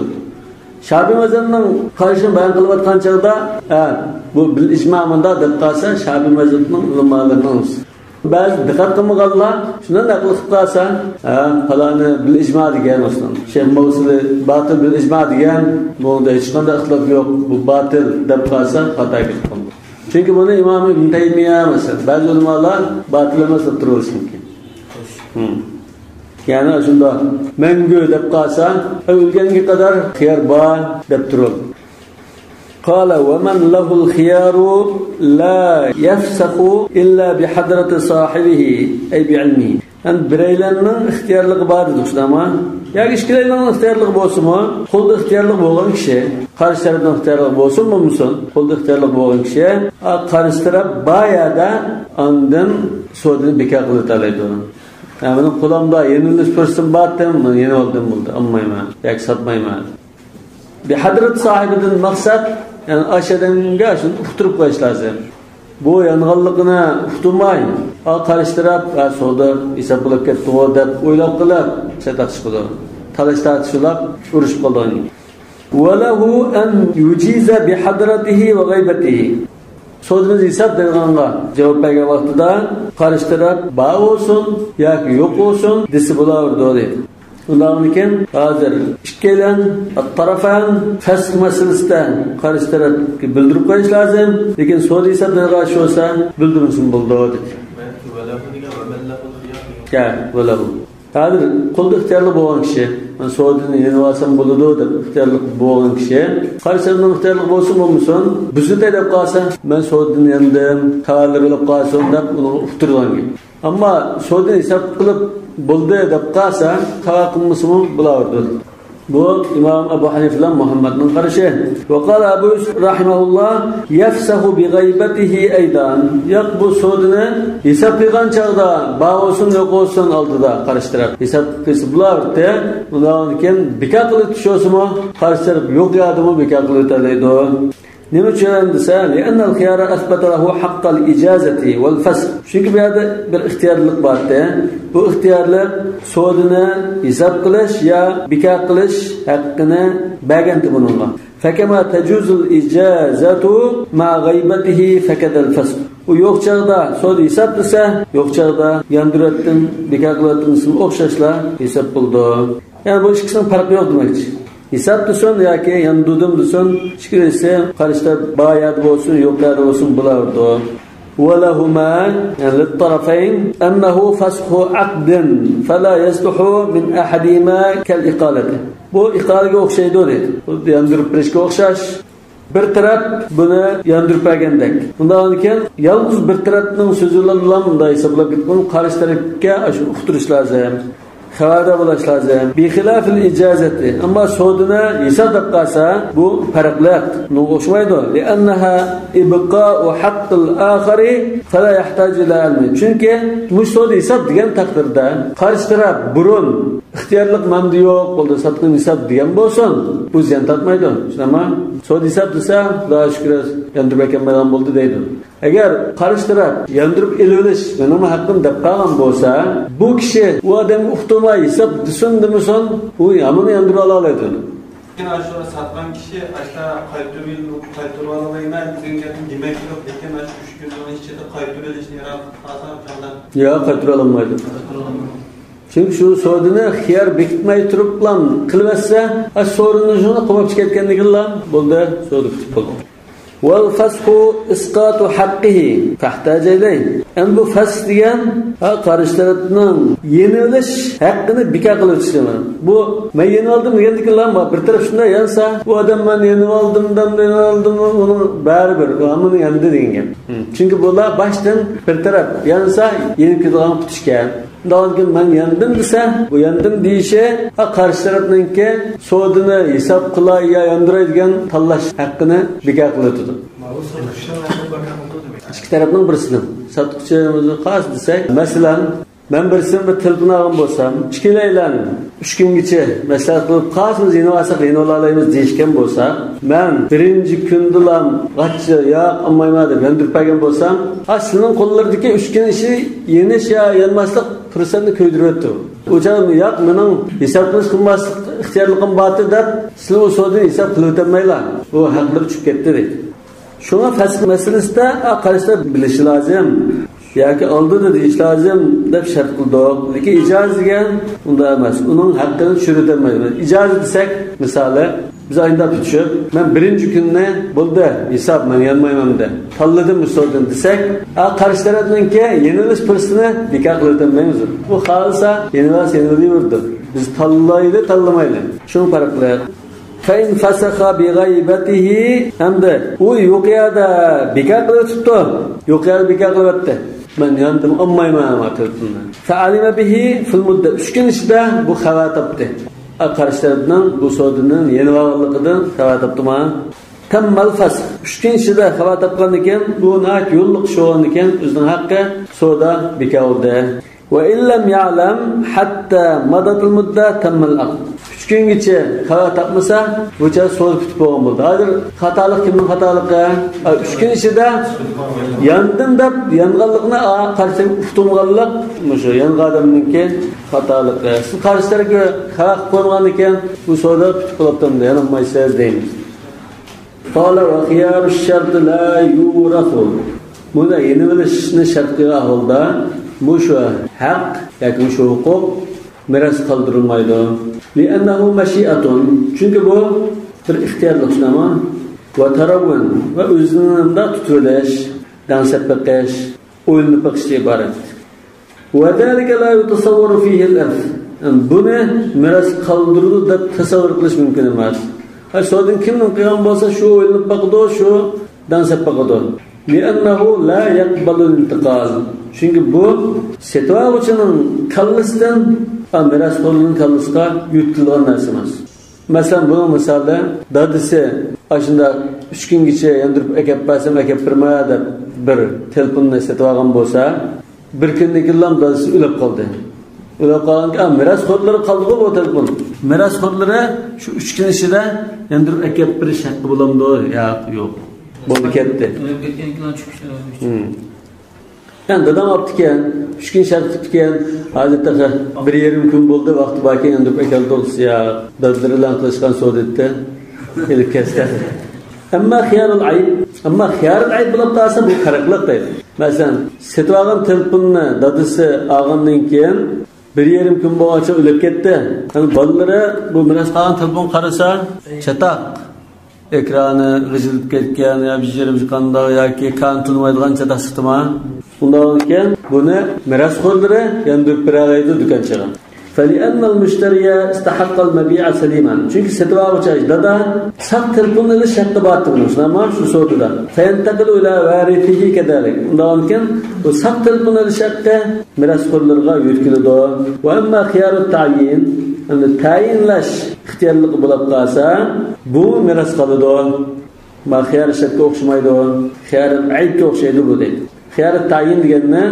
شاپىي مەزھەپنىڭ قارىشىنى بايان قىلىۋاتقان چاغدا، ھە، بۇ بىل ئىجما مۇنداق دەپ قالسا، شاپىي مەزھەپنىڭ ئۆلىمالىرىنىڭ بەزى دىققەت قىلمىغانلار شۇنداق نەقىل قىلىپ قالسا، ھە، پالانى بىل ئىجما دېگەن، مەسىلەن، شەيخ مۇۋەسسىلى باتىل بىل ئىجما دېگەن، بۇنىڭدا ھېچقانداق ئىختىلاپ يوق، بۇ باتىل دەپ قالسا خاتا كېتىپ قالىدۇ. چۈنكى بۇنى ئىمام ئىبن تەيمىيە، مەسىلەن، بەزى ئۆلىمالار باتىل ئەمەس دەپ تۇرۇۋېلىشى مۇمكىن. ھىم. يەنى شۇنداق مەڭگۈ دەپ قالسا، ئۆلگەنگە قەدەر خىيار بار دەپ تۇرۇۋالىدۇ. قال: ومن له الخيار لا يفسخ إلا بحضرة صاحبه، أي بعلمه. يەنى بىرەيلەننىڭ ئىختىيارلىقى بار دېدۇق، شۇنداقمۇ؟ ياكى ئىككىلەيلەننىڭ ئىختىيارلىقى بولسىمۇ، قولدا ئىختىيارلىق بولغان كىشى، قارشى تەرەپنىڭ ئىختىيارلىقى بولسۇن بولمىسۇن، قولدا ئىختىيارلىق بولغان كىشى، ئا، قارشى تەرەپ بار يەردە ئاندىن سودىنى بىكار قىلىۋېتەلەيدۇ. ھە، مېنىڭ قولۇمدا يېنىۋېلىش پۇرسىتىم بار، مەن يېنىۋالدىم، بولدى، ئالمايمەن ياكى ساتمايمەن. بىھەدرەت ساھىبىدىن مەقسەت، يەنى ئاشۇ ئادەمگە شۇنى ئۇقتۇرۇپ قويۇش لازىم. بۇ يانغانلىقىنى ئۇقتۇرماي، ئا، قارشى تەرەپ، ھە، سودا ھېساب بولۇپ كەتتىغۇ دەپ ئويلاپ قېلىپ، سەت چىقىدۇ. تالاش تارتىشىپ ئۇرۇشۇپ قالىدىغان گەپ. وله أن يجيز بحضرته وغيبته. سودىمىز ھېساب دەيدىغانغا جاۋاب بەرگەن ۋاقتىدا قارشى تەرەپ بار بولسۇن ياكى يوق بولسۇن دېسە بولاۋېرىدۇ دەيدۇ. ئۇنداقمىكىن، ھازىر ئىككىيلەن، الطرفان، فەسخ مەسىلىسىدە قارشى تەرەپكە بىلدۈرۈپ قويۇش لازىم. لېكىن سودا ھېساب دەيدىغان ئىش بولسا، بىلدۈرمىسىمۇ بولىدۇ دېدى. ۋەلەھۇ دېگەن ۋەمەللەھۇل خىيار دېگەن. يا، ۋەلەھۇ. ھازىر قولدا ئىختىيارلىق بولغان كىشى، مەن سودىدىن يېنىۋالسام بولىدۇ دەپ ئىختىيارلىق بولغان كىشى، قارشى تەرەپنىڭ ئىختىيارلىقى بولسۇن بولمىسۇن، بۇزۇلدى دەپ قالسا، مەن سودىدىن ياندىم، تاۋارلىرى بولۇپ قالسۇن دەپ ئۇنىڭغا ئۇقتۇرغان گەپ. ئەمما سودىنى ھېساب قىلىپ بولدى دەپ قالسا، تاۋار قىلمىسىمۇ بولاۋېرىدۇ. بۇ ئىمام ئەبۇ ھەنىفە بىلەن مۇھەممەدنىڭ قارىشى. وقال أبو يوسف رحمه الله: يفسخ بغيبته أيضا. ياق، بۇ سودىنى ھېساب قىلغان چاغدا، بار بولسۇن، يوق بولسۇن، ئالدىدا قارشى تەرەپ ھېساب قىلسا بولاۋېرىدۇ. ئۇنىڭدىن كېيىن بىكار قىلىۋېتىش بولسىمۇ، قارشى تەرەپ يوق يەردىمۇ بىكار قىلىۋېتەلەيدۇ. نېمە ئۈچۈن دېسە، لأن الخيار أثبت له حق الإجازة والفسخ. چۈنكى بۇ يەردە بىر ئىختىيارلىق بار ئىدى. بۇ ئىختىيارلىق سودىنى ھېساب قىلىش يا بىكار قىلىش ھەققىنى بەرگەنتى بۇنىڭغا. فكما تجوز الإجازة مع غيبته فكذا الفسخ. ئۇ يوق چاغدا سودا ھېساب دېسە، يوق چاغدا ياندۇرۇۋەتتىم، بىكار قىلىۋەتتىم دېسىمۇ ئوخشاشلا ھېساب بولىدۇ. يەنى بۇ ئىككىسىنىڭ پەرقى يوق دېمەكچى. ھېساب دېسۇن ياكى ياندۇردۇم دېسۇن، ئىككىلىسى قارشى تەرەپ بار يەردە بولسۇن، يوق يەردە بولسۇن، بولاۋېرىدۇ. ولهما، يەنى للطرفين، أنه فسخ عقد، فلا يصلح من أحدهما كالإقالة. بۇ ئىقالىگە ئوخشايدۇ دەيدۇ. خۇددى ياندۇرۇپ بېرىشكە ئوخشاش. بىر تەرەپ بۇنى ياندۇرۇپ بەرگەندەك. ئۇنداقكەن، يالغۇز بىر تەرەپنىڭ سۆزى بىلەن مۇنداق ھېسابلاپ كېتىپ، قارشى تەرەپكە ئاشۇ ئۇقتۇرۇش لازىم. خەۋەردار بولۇش لازىم. بخلاف الإجازة. ئەمما سودىنى ھېساب دەپ قالسا، بۇ پەرقلىق. بۇنىڭغا ئوخشىمايدۇ. لأنها إبقاء حق الآخر فلا يحتاج إلى علم. چۈنكى مۇشۇ سودا ھېساب دېگەن تەقدىردە، قارشى تەرەپ بۇرۇن ئىختىيارلىق مەندە يوق، بولدى ساتقىن ھېساب دېگەن بولسۇن، بۇ زىيان تارتمايدۇ. شۇنداقمۇ؟ سودا ھېساب دېسە، خۇداغا شۈكۈر، ياندۇرۇپ ئەكەلمەيدىغان بولدى دەيدۇ. ئەگەر قارشى تەرەپ ياندۇرۇپ ئېلىۋېلىش مېنىڭمۇ ھەققىم دەپ قالغان بولسا، بۇ كىشى ئۇ ئادەمگە ئۇقتۇرماي ھېساب دېسۇن دېمىسۇن، ئۇ ھامان ياندۇرۇپ ئالالايدۇ. لېكىن ئاشۇ ساتقان كىشى ئاشتا قايتۇرۇۋېل-، قايتۇرۇۋالالايمەن دېگەن گەپنى دېمەك يوق، لېكىن ئاشۇ ئۈچ كۈننىڭ ئىچىدە قايتۇرۇۋېلىشنى ئىرادە قىلسا چاغدا. ياق، قايتۇرۇۋالالمايدۇ. قايتۇرۇۋالالمايدۇ. چۈنكى شۇ سودىنى خىيار بېكىتمەي تۇرۇپلا قىلىۋەتسە، ئاشۇ سودىنى شۇنداق قويۇپ كەتكەندىكىنلا بولدى، سودا پۈتۈپ بولدى. والفسخ إسقاط حقه فاحتاج إليه. ئەمدى بۇ فەسخ دېگەن، ھە، قارشى تەرەپنىڭ يېنىۋېلىش ھەققىنى بىكار قىلىۋېتىش دېگەن. بۇ مەن يېنىۋالدىم دېگەندىكىنلا بىر تەرەپ شۇنداق يانسا، بۇ ئادەم مەن يېنىۋالدىم دەمدى يېنىۋالدىم، ئۇنىڭ بەرىبىر، ئۇ ھەممىنىڭ ياندى دېگەن گەپ. چۈنكى بۇلار باشتىن بىر تەرەپ يانسا، يېنىپ كېتىدىغان قۇت ئىكەن. ئۇنداقتىن مەن ياندىم دېسە، بۇ ياندىم دېيىشى، ھە، قارشى تەرەپنىڭكى سودىنى ھېساب قىلاي يا ياندۇراي دېگەن تاللاش ھەققىنى بىكار قىلىۋېتىدۇ. ئىككى تەرەپنىڭ بىرسىنىڭ، ساتقۇچى قاس دېسەك، مەسىلەن، مەن بىرسىدىن بىر تېلېفون ئالغان بولسام، ئىككىيلەيلەن ئۈچ كۈنگىچە مەسلىھەت قىلىپ، قالسىڭىز يېنىۋالساق يېنىۋالالايمىز دېيىشكەن بولسا، مەن بىرىنچى كۈندىلا غاچچا ياق ئالمايمەن دەپ ياندۇرۇپ بەرگەن بولسام، ھە، سىلىنىڭ قوللىرىدىكى ئۈچ كۈن ئىچى يېنىش يا يانماسلىق پۇرسەتنى كۆيدۈرۈۋەتتى. ئۇ چاغ ياق، مېنىڭ ھېساب قىلىش قىلماسلىق ئىختىيارلىقىم بارتى دەپ، سىلەر ئۇ سودىنى ھېساب قىلىۋېتەلمەيلا، ئۇ ھەقلىرى چۈشۈپ كەتتى دەيدۇ. شۇڭا فەسخ مەسىلىسىدە، ئا، قارشى تەرەپ بىلىشى لازىم ياكى ئالدىدا دېيىش لازىم دەپ شەرت قىلدۇق. لېكىن ئىجازە دېگەن ئۇنداق ئەمەس. ئۇنىڭ ھەققىنى چۈشۈرۈۋېتەلمەيدۇ. ئىجازە دېسەك، مىسالى، بىز ئاينداپ تۇتۇشۇپ، مەن بىرىنچى كۈننى بولدى، ھېساب، مەن يانمايمەن دە، تاللىدىم بۇ سودىنى دېسەك، ئا، قارشى تەرەپنىڭكى يېنىۋېلىش پۇرسىتىنى بىكار قىلىۋېتەلمەيمىز. ئۇ خالىسا يېنىۋالسا يېنىۋېلىۋېرىدۇ. بىز تاللايلى، تاللىمايلى. شۇنىڭ پەرقلىق. فإن فسخ بغيبته، ئەمدى ئۇ يۇقىرىدا بىكار قىلىۋېتىپتۇ. يۇقىرىدا بىكار قىلىۋەتتى. مەن ياندىم، ئالمايمەن مانا تېلېفوننى. فعلم به في المدة، ئۈچ كۈن ئىچىدە بۇ خەۋەر تاپتى. ئا، قارشى تەرەپنىڭ بۇ سودىنى يېنىۋالغانلىقىدىن خەۋەر تاپتىما؟ تم الفسخ. ئۈچ كۈن ئىچىدە خەۋەر تاپقاندىكىن، بۇ ناھايىتى يوللۇق ئىش بولغاندىكىن، ئۆزىنىڭ ھەققى، سودا بىكار بولدى. وإن لم يعلم حتى مضت المدة تم العقد. ئۈچ كۈنگىچە خەۋەر تاپمىسا، بۇ چاغ سودا پۈتۈپ بولغان بولدى. ھازىر خاتالىق كىمنىڭ خاتالىقى؟ ئا، ئۈچ كۈن ئىچىدە ياندىم دەپ يانغانلىقنى، ئا، قارشى تەرەپ ئۇقتۇرمىغانلىق، مۇشۇ يانغان ئادەمنىڭكى خاتالىقى. سىز قارشى تەرەپكە خەۋەر قىلىپ قويمىغاندىكىن، بۇ سودا پۈتۈپ بولۇپتۇ، يانالمايسىز دەيمىز. قال وخيار الشرط لا يورث. بۇنى يېنىۋېلىشنى شەرت قىلغان ھالدا، مۇشۇ ھەق ياكى مۇشۇ ھوقۇق مىراس قالدۇرۇلمايدۇ. لأنه مشيئة. چۈنكى بۇ بىر ئىختىيارلىق، شۇنداقمۇ؟ وترون، ۋە ئۆزىنى مۇنداق تۇتۇۋېلىش، دەڭسەپ بېقىش، ئويلىنىپ بېقىشتىن ئىبارەت. وذلك لا يتصور فيه الإرث. بۇنى مىراس قالدۇرىدۇ دەپ تەسەۋۋۇر قىلىش مۇمكىن ئەمەس. ھە، سودىنى كىمدىن قىلغان بولسا، شۇ ئويلىنىپ باقىدۇ، شۇ دەڭسەپ باقىدۇ. لأنه لا يقبل الانتقال. چۈنكى بۇ سېتىۋالغۇچىنىڭ كاللىسىدىن، ھە، مىراسخورنىڭ كاللىسىغا يۆتكىلىدىغان نەرسە ئەمەس. مەسىلەن، بۇنىڭ مىسالى، دادىسى ئاشۇنداق ئۈچ كۈنگىچە ياندۇرۇپ ئەكەپ بەرسەم ئەكەپ بېرىمەن دەپ بىر تېلېفوننى سېتىۋالغان بولسا، بىر كۈندىن كېيىنلا دادىسى ئۆلۈپ قالدى. ئۆلۈپ قالغانكەن، ئا، مىراسخورلىرى قالدىغۇ بۇ تېلېفون. مىراسخورلىرى شۇ ئۈچ كۈن ئىچىدە ياندۇرۇپ ئەكەپ بېرىش ھەققى بولامدۇ؟ ياق، يوق. بولدى، كەتتى. ئۆلۈپ كەتكەندىن كېيىن چۈشۈپ كېتىدۇ. ھىم. يەنى دادام ئاپتىكەن، ئۈچ كۈن شەرت قىپتىكەن، ھازىر تېخى بىر يېرىم كۈن بولدى، ۋاقتى باركەن، ياندۇرۇپ ئەكەلدۇق، يا دادىلىرى بىلەن قىلىشقان سودا ئىدى، ئېلىپ كەتسە. ئەمما خىيارۇل ئەيب، ئەمما خىيارۇل ئەيب بولۇپ قالسا، بۇ پەرقلىق دەيدۇ. مەسىلەن، سېتىۋالغان تېلېفوننى دادىسى ئالغاندىن كېيىن، بىر يېرىم كۈن بولغانچە ئۆلۈپ كەتتى. يەنى بالىلىرى بۇ مىراس قالغان تېلېفونغا قارىسا، چاتاق. ئېكرانى غىژىلىپ كەتكەن يا بىر يېرى قانداق ياكى كانى تونۇمايدىغان چاتاق چىقتىما؟ ئۇنداقكەن، بۇنى مىراسخورلىرى ياندۇرۇپ بېرەلەيدۇ دۇكانچىغا. فلأن المشتري استحق المبيع سليما. چۈنكى سېتىۋالغۇچى دادا ساق تېلېفون ئېلىش ھەققى بار ئىدى بۇنىڭ، شۇنداقمۇ؟ شۇ سودىدا. فينتقل إلى وارثه كذلك. ئۇنداقكەن، بۇ ساق تېلېفون ئېلىش ھەققى مىراسخورلىرىغا يۆتكىلىدۇ. وأما خيار التعيين، ئەمدى تەيىنلەش ئىختىيارلىقى بولۇپ قالسا، بۇ مىراس قالىدۇ. ما خىيار شەرتكە ئوخشىمايدۇ. خىيار ئەيبكە ئوخشايدۇ بۇ دەيدۇ. خىيار تەيىن دېگەننى،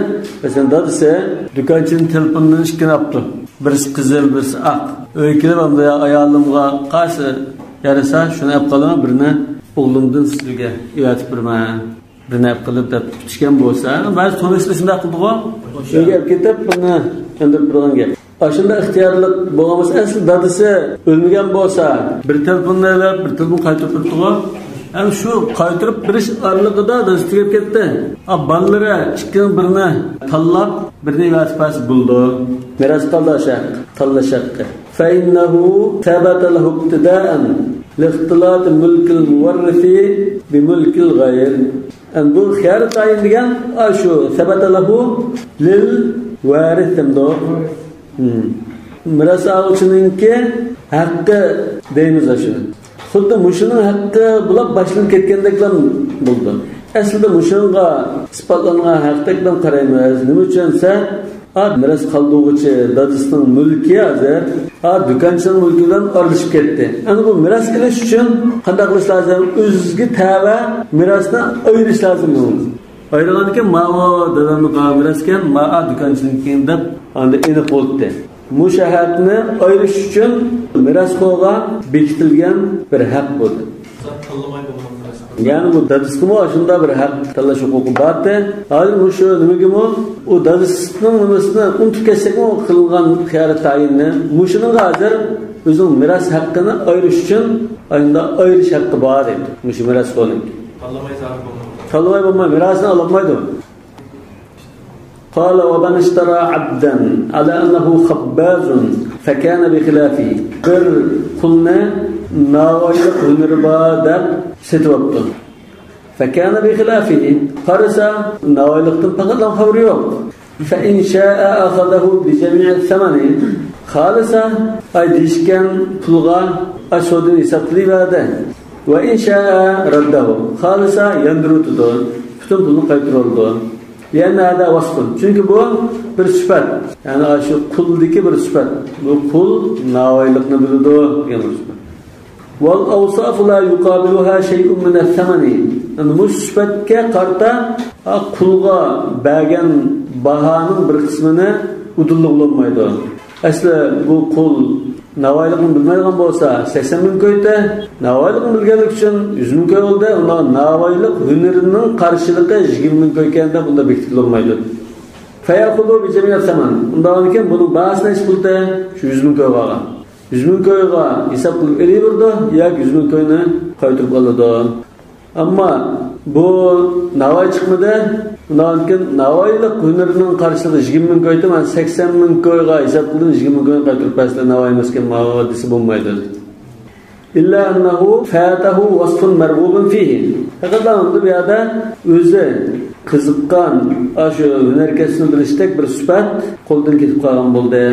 مەسىلەن، دادىسى دۇكانچىنىڭ تېلېفونىنى ئىككىنى ئاپتۇ. بىرسى قىزىل، بىرسى ئاق. ئۆيگە كېلىپ، ئەمدى يا ئايالىمغا قايسى يارىسا، شۇنى ئەپ قالىمەن، بىرنى ئوغلۇمدىن سىزگە ئەۋەتىپ بېرىمەن. بىر نەپ قىلىپ دەپ كۈتۈشكەن بولسا، بەزى تونۇشلار شۇنداق قىلىدىغۇ. ئۆيگە ئەپ كېتىپ، بىرنى ئەندۈرۈپ بېرىدىغان گەپ. ئاشۇنداق ئىختىيارلىق بولغان بولسا، ئەسلى دادىسى ئۆلمىگەن بولسا، بىر تېلېفوننى ئېلىپ، بىر تېلېفون قايتۇرۇپ بېرىدىغۇ. ھەم شۇ قايتۇرۇپ بېرىش ئارىلىقىدا دادىسى تۈگەپ كەتتى. ئا، بالىلىرى ئىككىنىڭ بىرىنى تاللاپ، بىرنى ئېۋەتىپ بەرسە بولىدۇ. مىراس قالدى ئاشۇ ھەق، تاللاش ھەققى. فإنه ثبت له ابتداء. لاختلاط ملك المورث بملك الغير. ئەمدى بۇ خىيار تەئيىن دېگەن، ئا، شۇ سەبەتە لەھۇ لىل ۋارىس دەمدۇ. مم. مىراس ئالغۇچىنىڭكى ھەققى دەيمىز ئاشۇ. خۇددى مۇشۇنىڭ ھەققى بولاپ باشلىنىپ كەتكەندەكلا بولىدۇ. ئەسلىدە مۇشۇنىڭغا ئىسپاتلانغان ھەقتەكلا قارايمىز. نېمە ئۈچۈن دېسە، ئا، مىراس قالدۇرغۇچى دادىسىنىڭ مۈلكى ھازىر، ئا، دۇكانچىنىڭ مۈلكى بىلەن ئارىلىشىپ كەتتى. ئەمدى بۇ مىراس ئېلىش ئۈچۈن قانداق قىلىش لازىم؟ ئۆزىگە تەۋە مىراسنى ئايرىش لازىم. ئايرىغاندىن كېيىن، ماۋۇ دادامنىڭ مىراس ئىكەن، ماۋۇ دۇكانچىنىڭكى دەپ ئاندىن ئېنىق بولدى. مۇشۇ ھەقنى ئايرىش ئۈچۈن مىراسخورغا بېكىتىلگەن بىر ھەق بۇ. يەنى بۇ دادىسىغىمۇ ئاشۇنداق بىر ھەق تاللاش ھوقۇقى بارتى. ھازىر مۇشۇ نېمىگىمۇ، ئۇ دادىسىنىڭ نېمىسىنى ئۇنتۇپ كەتسەكمۇ، قىلغان خىيار تەئيىننى، مۇشۇنىڭغا ھازىر ئۆزىنىڭ مىراس ھەققىنى ئايرىش ئۈچۈن ئاشۇنداق ئايرىش ھەققى بار دەيدۇ مۇشۇ مىراسخورنىڭ. تاللىماي زاھىر بولمايدۇ. تاللىماي بولماي، مىراسىنى ئالالمايدۇ. قال: ومن اشترى عبدا على أنه خباز فكان بخلافه. بىر قۇلنى ناۋايلىق ھۈنىرى بار دەپ سېتىۋاپتۇ. فكان بخلافه. قارىسا، ناۋايلىقتىن پەقەتلا خەۋىرى يوق. فإن شاء أخذه بجميع الثمن. خالىسا، ئاي دېيىشكەن پۇلغا ئاي سودىنى ھېساب قىلىۋەردى. وإن شاء رده. خالىسا ياندۇرۇۋېتىدۇ. پۈتۈن پۇلنى قايتۇرۇۋالىدۇ. لأن هذا وصف. چۈنكى بۇ بىر سۈپەت. يەنى شۇ قۇلدىكى بىر سۈپەت. بۇ قۇل ناۋايلىقنى بىلىدۇ دېگەن بىر سۈپەت. والأوصاف لا يقابلها شيء من الثمن. يەنى بۇ سۈپەتكە قارىتا، ھا، قۇلغا بەرگەن باھانىڭ بىر قىسمىنى ئۇدۇللۇق بولمايدۇ. ئەسلى بۇ قۇل ناۋايلىقنى بىلمەيدىغان بولسا، سەكسەن مىڭ كويتى، ناۋايلىقنى بىلگەنلىكى ئۈچۈن يۈز مىڭ كوي بولدى. ئۇندا ناۋايلىق ھۈنىرىنىڭ قارشىلىقى يىگىرمە مىڭ كويكەن دەپ بۇندا بېكىتىپ بولمايدۇ. فيأخذ بجميع الثمن. ئۇنداق ئىكەن، بۇنىڭ باھاسى نەچچە پۇلتى؟ شۇ يۈز مىڭ كويغا ئالغان. يۈز مىڭ كويغا ھېساب قىلىپ ئېلىۋېرىدۇ ياكى يۈز مىڭ كوينى قايتۇرۇپ ئالىدۇ. ئەمما بۇ ناۋاي چىقمىدى. ئۇنىڭدىن كېيىن ناۋايلىق ھۈنىرىنىڭ قارشىلىقى يىگىرمە مىڭ كويتى، مەن سەكسەن مىڭ كويغا ھېساب قىلدىم، يىگىرمە مىڭ كوينى قايتۇرۇپ بەرسىلە، ناۋاي ئەمەسكەن ماۋۇ دېسە بولمايدۇ. إلا أنه فاته وصف مرغوب فيه. پەقەتلا ئۇندا بۇ يەردە ئۆزى قىزىققان، ئاشۇ ھۈنەر كەسپىنى بىلىشتەك بىر سۈپەت قولدىن كېتىپ قالغان بولدى.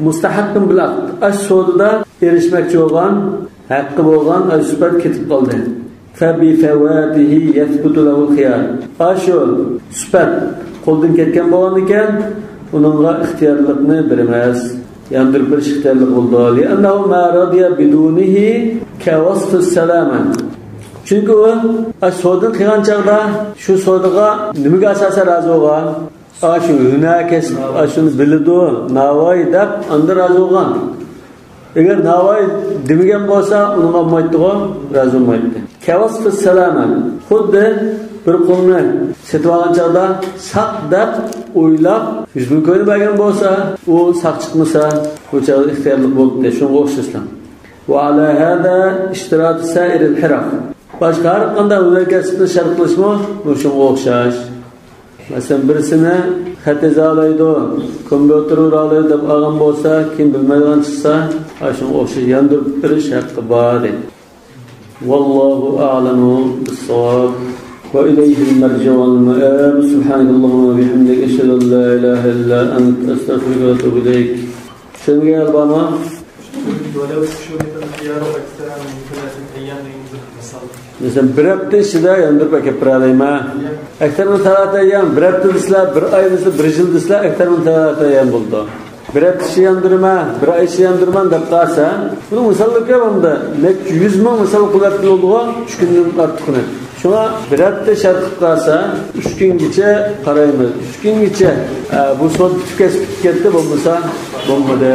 مستحق بالعقد. ئاشۇ سودىدا ئېرىشمەكچى بولغان، ھەققى بولغان ئاشۇ سۈپەت كېتىپ قالدى. فبفواته يثبت له الخيار. ئاشۇ سۈپەت قولدىن كەتكەن بولغاندىكىن، ئۇنىڭغا ئىختىيارلىقنى بېرىمىز. ياندۇرۇپ بېرىش ئىختىيارلىق بولىدۇ. لأنه ما رضي بدونه كوصف السلامة. چۈنكى ئۇ، ئاشۇ سودىنى قىلغان چاغدا شۇ سودىغا نېمىگە ئاساسەن رازى بولغان؟ ئاشۇ ھۈنەر كەسىپ، ئاشۇنى بىلىدۇ، ناۋاي دەپ ئاندىن رازى بولغان. ئەگەر ناۋاي دېمىگەن بولسا، ئۇنىڭغا ئالمايتتىغۇ، رازى بولمايتتى. كوصف السلامة. خۇددى بىر قۇلنى سېتىۋالغان چاغدا ساق دەپ ئويلاپ، يۈز مىڭ كوينى بەرگەن بولسا، ئۇ ساق چىقمىسا، بۇ چاغدا ئىختىيارلىق بولۇپتۇ. شۇنىڭغا ئوخشاشلا. وعلى هذا اشتراط سائر الحرف. باشقا ھەر قانداق ھۈنەر كەسىپنى شەرت قىلىشمۇ مۇشۇنىڭغا ئوخشاش. مەسىلەن، بىرسىنى خەت يېزالايدۇ، كومپيۇتېر ئۇرالايدۇ دەپ ئالغان بولسا، كېيىن بىلمەيدىغان چىقسا، ئاشۇنىڭغا ئوخشاش ياندۇرۇپ بېرىش ھەققى بار دەيدۇ. والله أعلم بالصواب. وإليه المرجع والمآب. سبحانك اللهم وبحمدك، أشهد أن لا إله إلا أنت، أستغفرك وأتوب إليك. چۈشەنمىگەن يەر بارمۇ؟ ولو شرط الخيار أكثر من ثلاثة أيام ينظر في الصلاة. مەسىلەن، بىر ھەپتە ئىچىدە ياندۇرۇپ ئەكەپ بېرەلەيمەن. أكثر من ثلاثة أيام، بىر ھەپتە دېسىلە، بىر ئاي دېسىلە، بىر يىل دېسىلە، أكثر من ثلاثة أيام بولىدۇ. بىر ھەپتە ئىچىدە ياندۇرىمەن، بىر ئاي ئىچىدە ياندۇرىمەن دەپ قالسا، بۇنىڭ مىساللىرى كۆپ ئەمدى. نەچچە يۈز مىڭ مىسال قىلىپ بولىدىغۇ، ئۈچ كۈندىن ئارتۇقىنى. شۇڭا بىر ھەپتە شەرت قىلىپ قالسا، ئۈچ كۈنگىچە قارايمىز. ئۈچ كۈنگىچە، ئە، بۇ سودا پۈتۈپ كەتسە پۈتۈپ كەتتى، بولمىسا بولمىدى.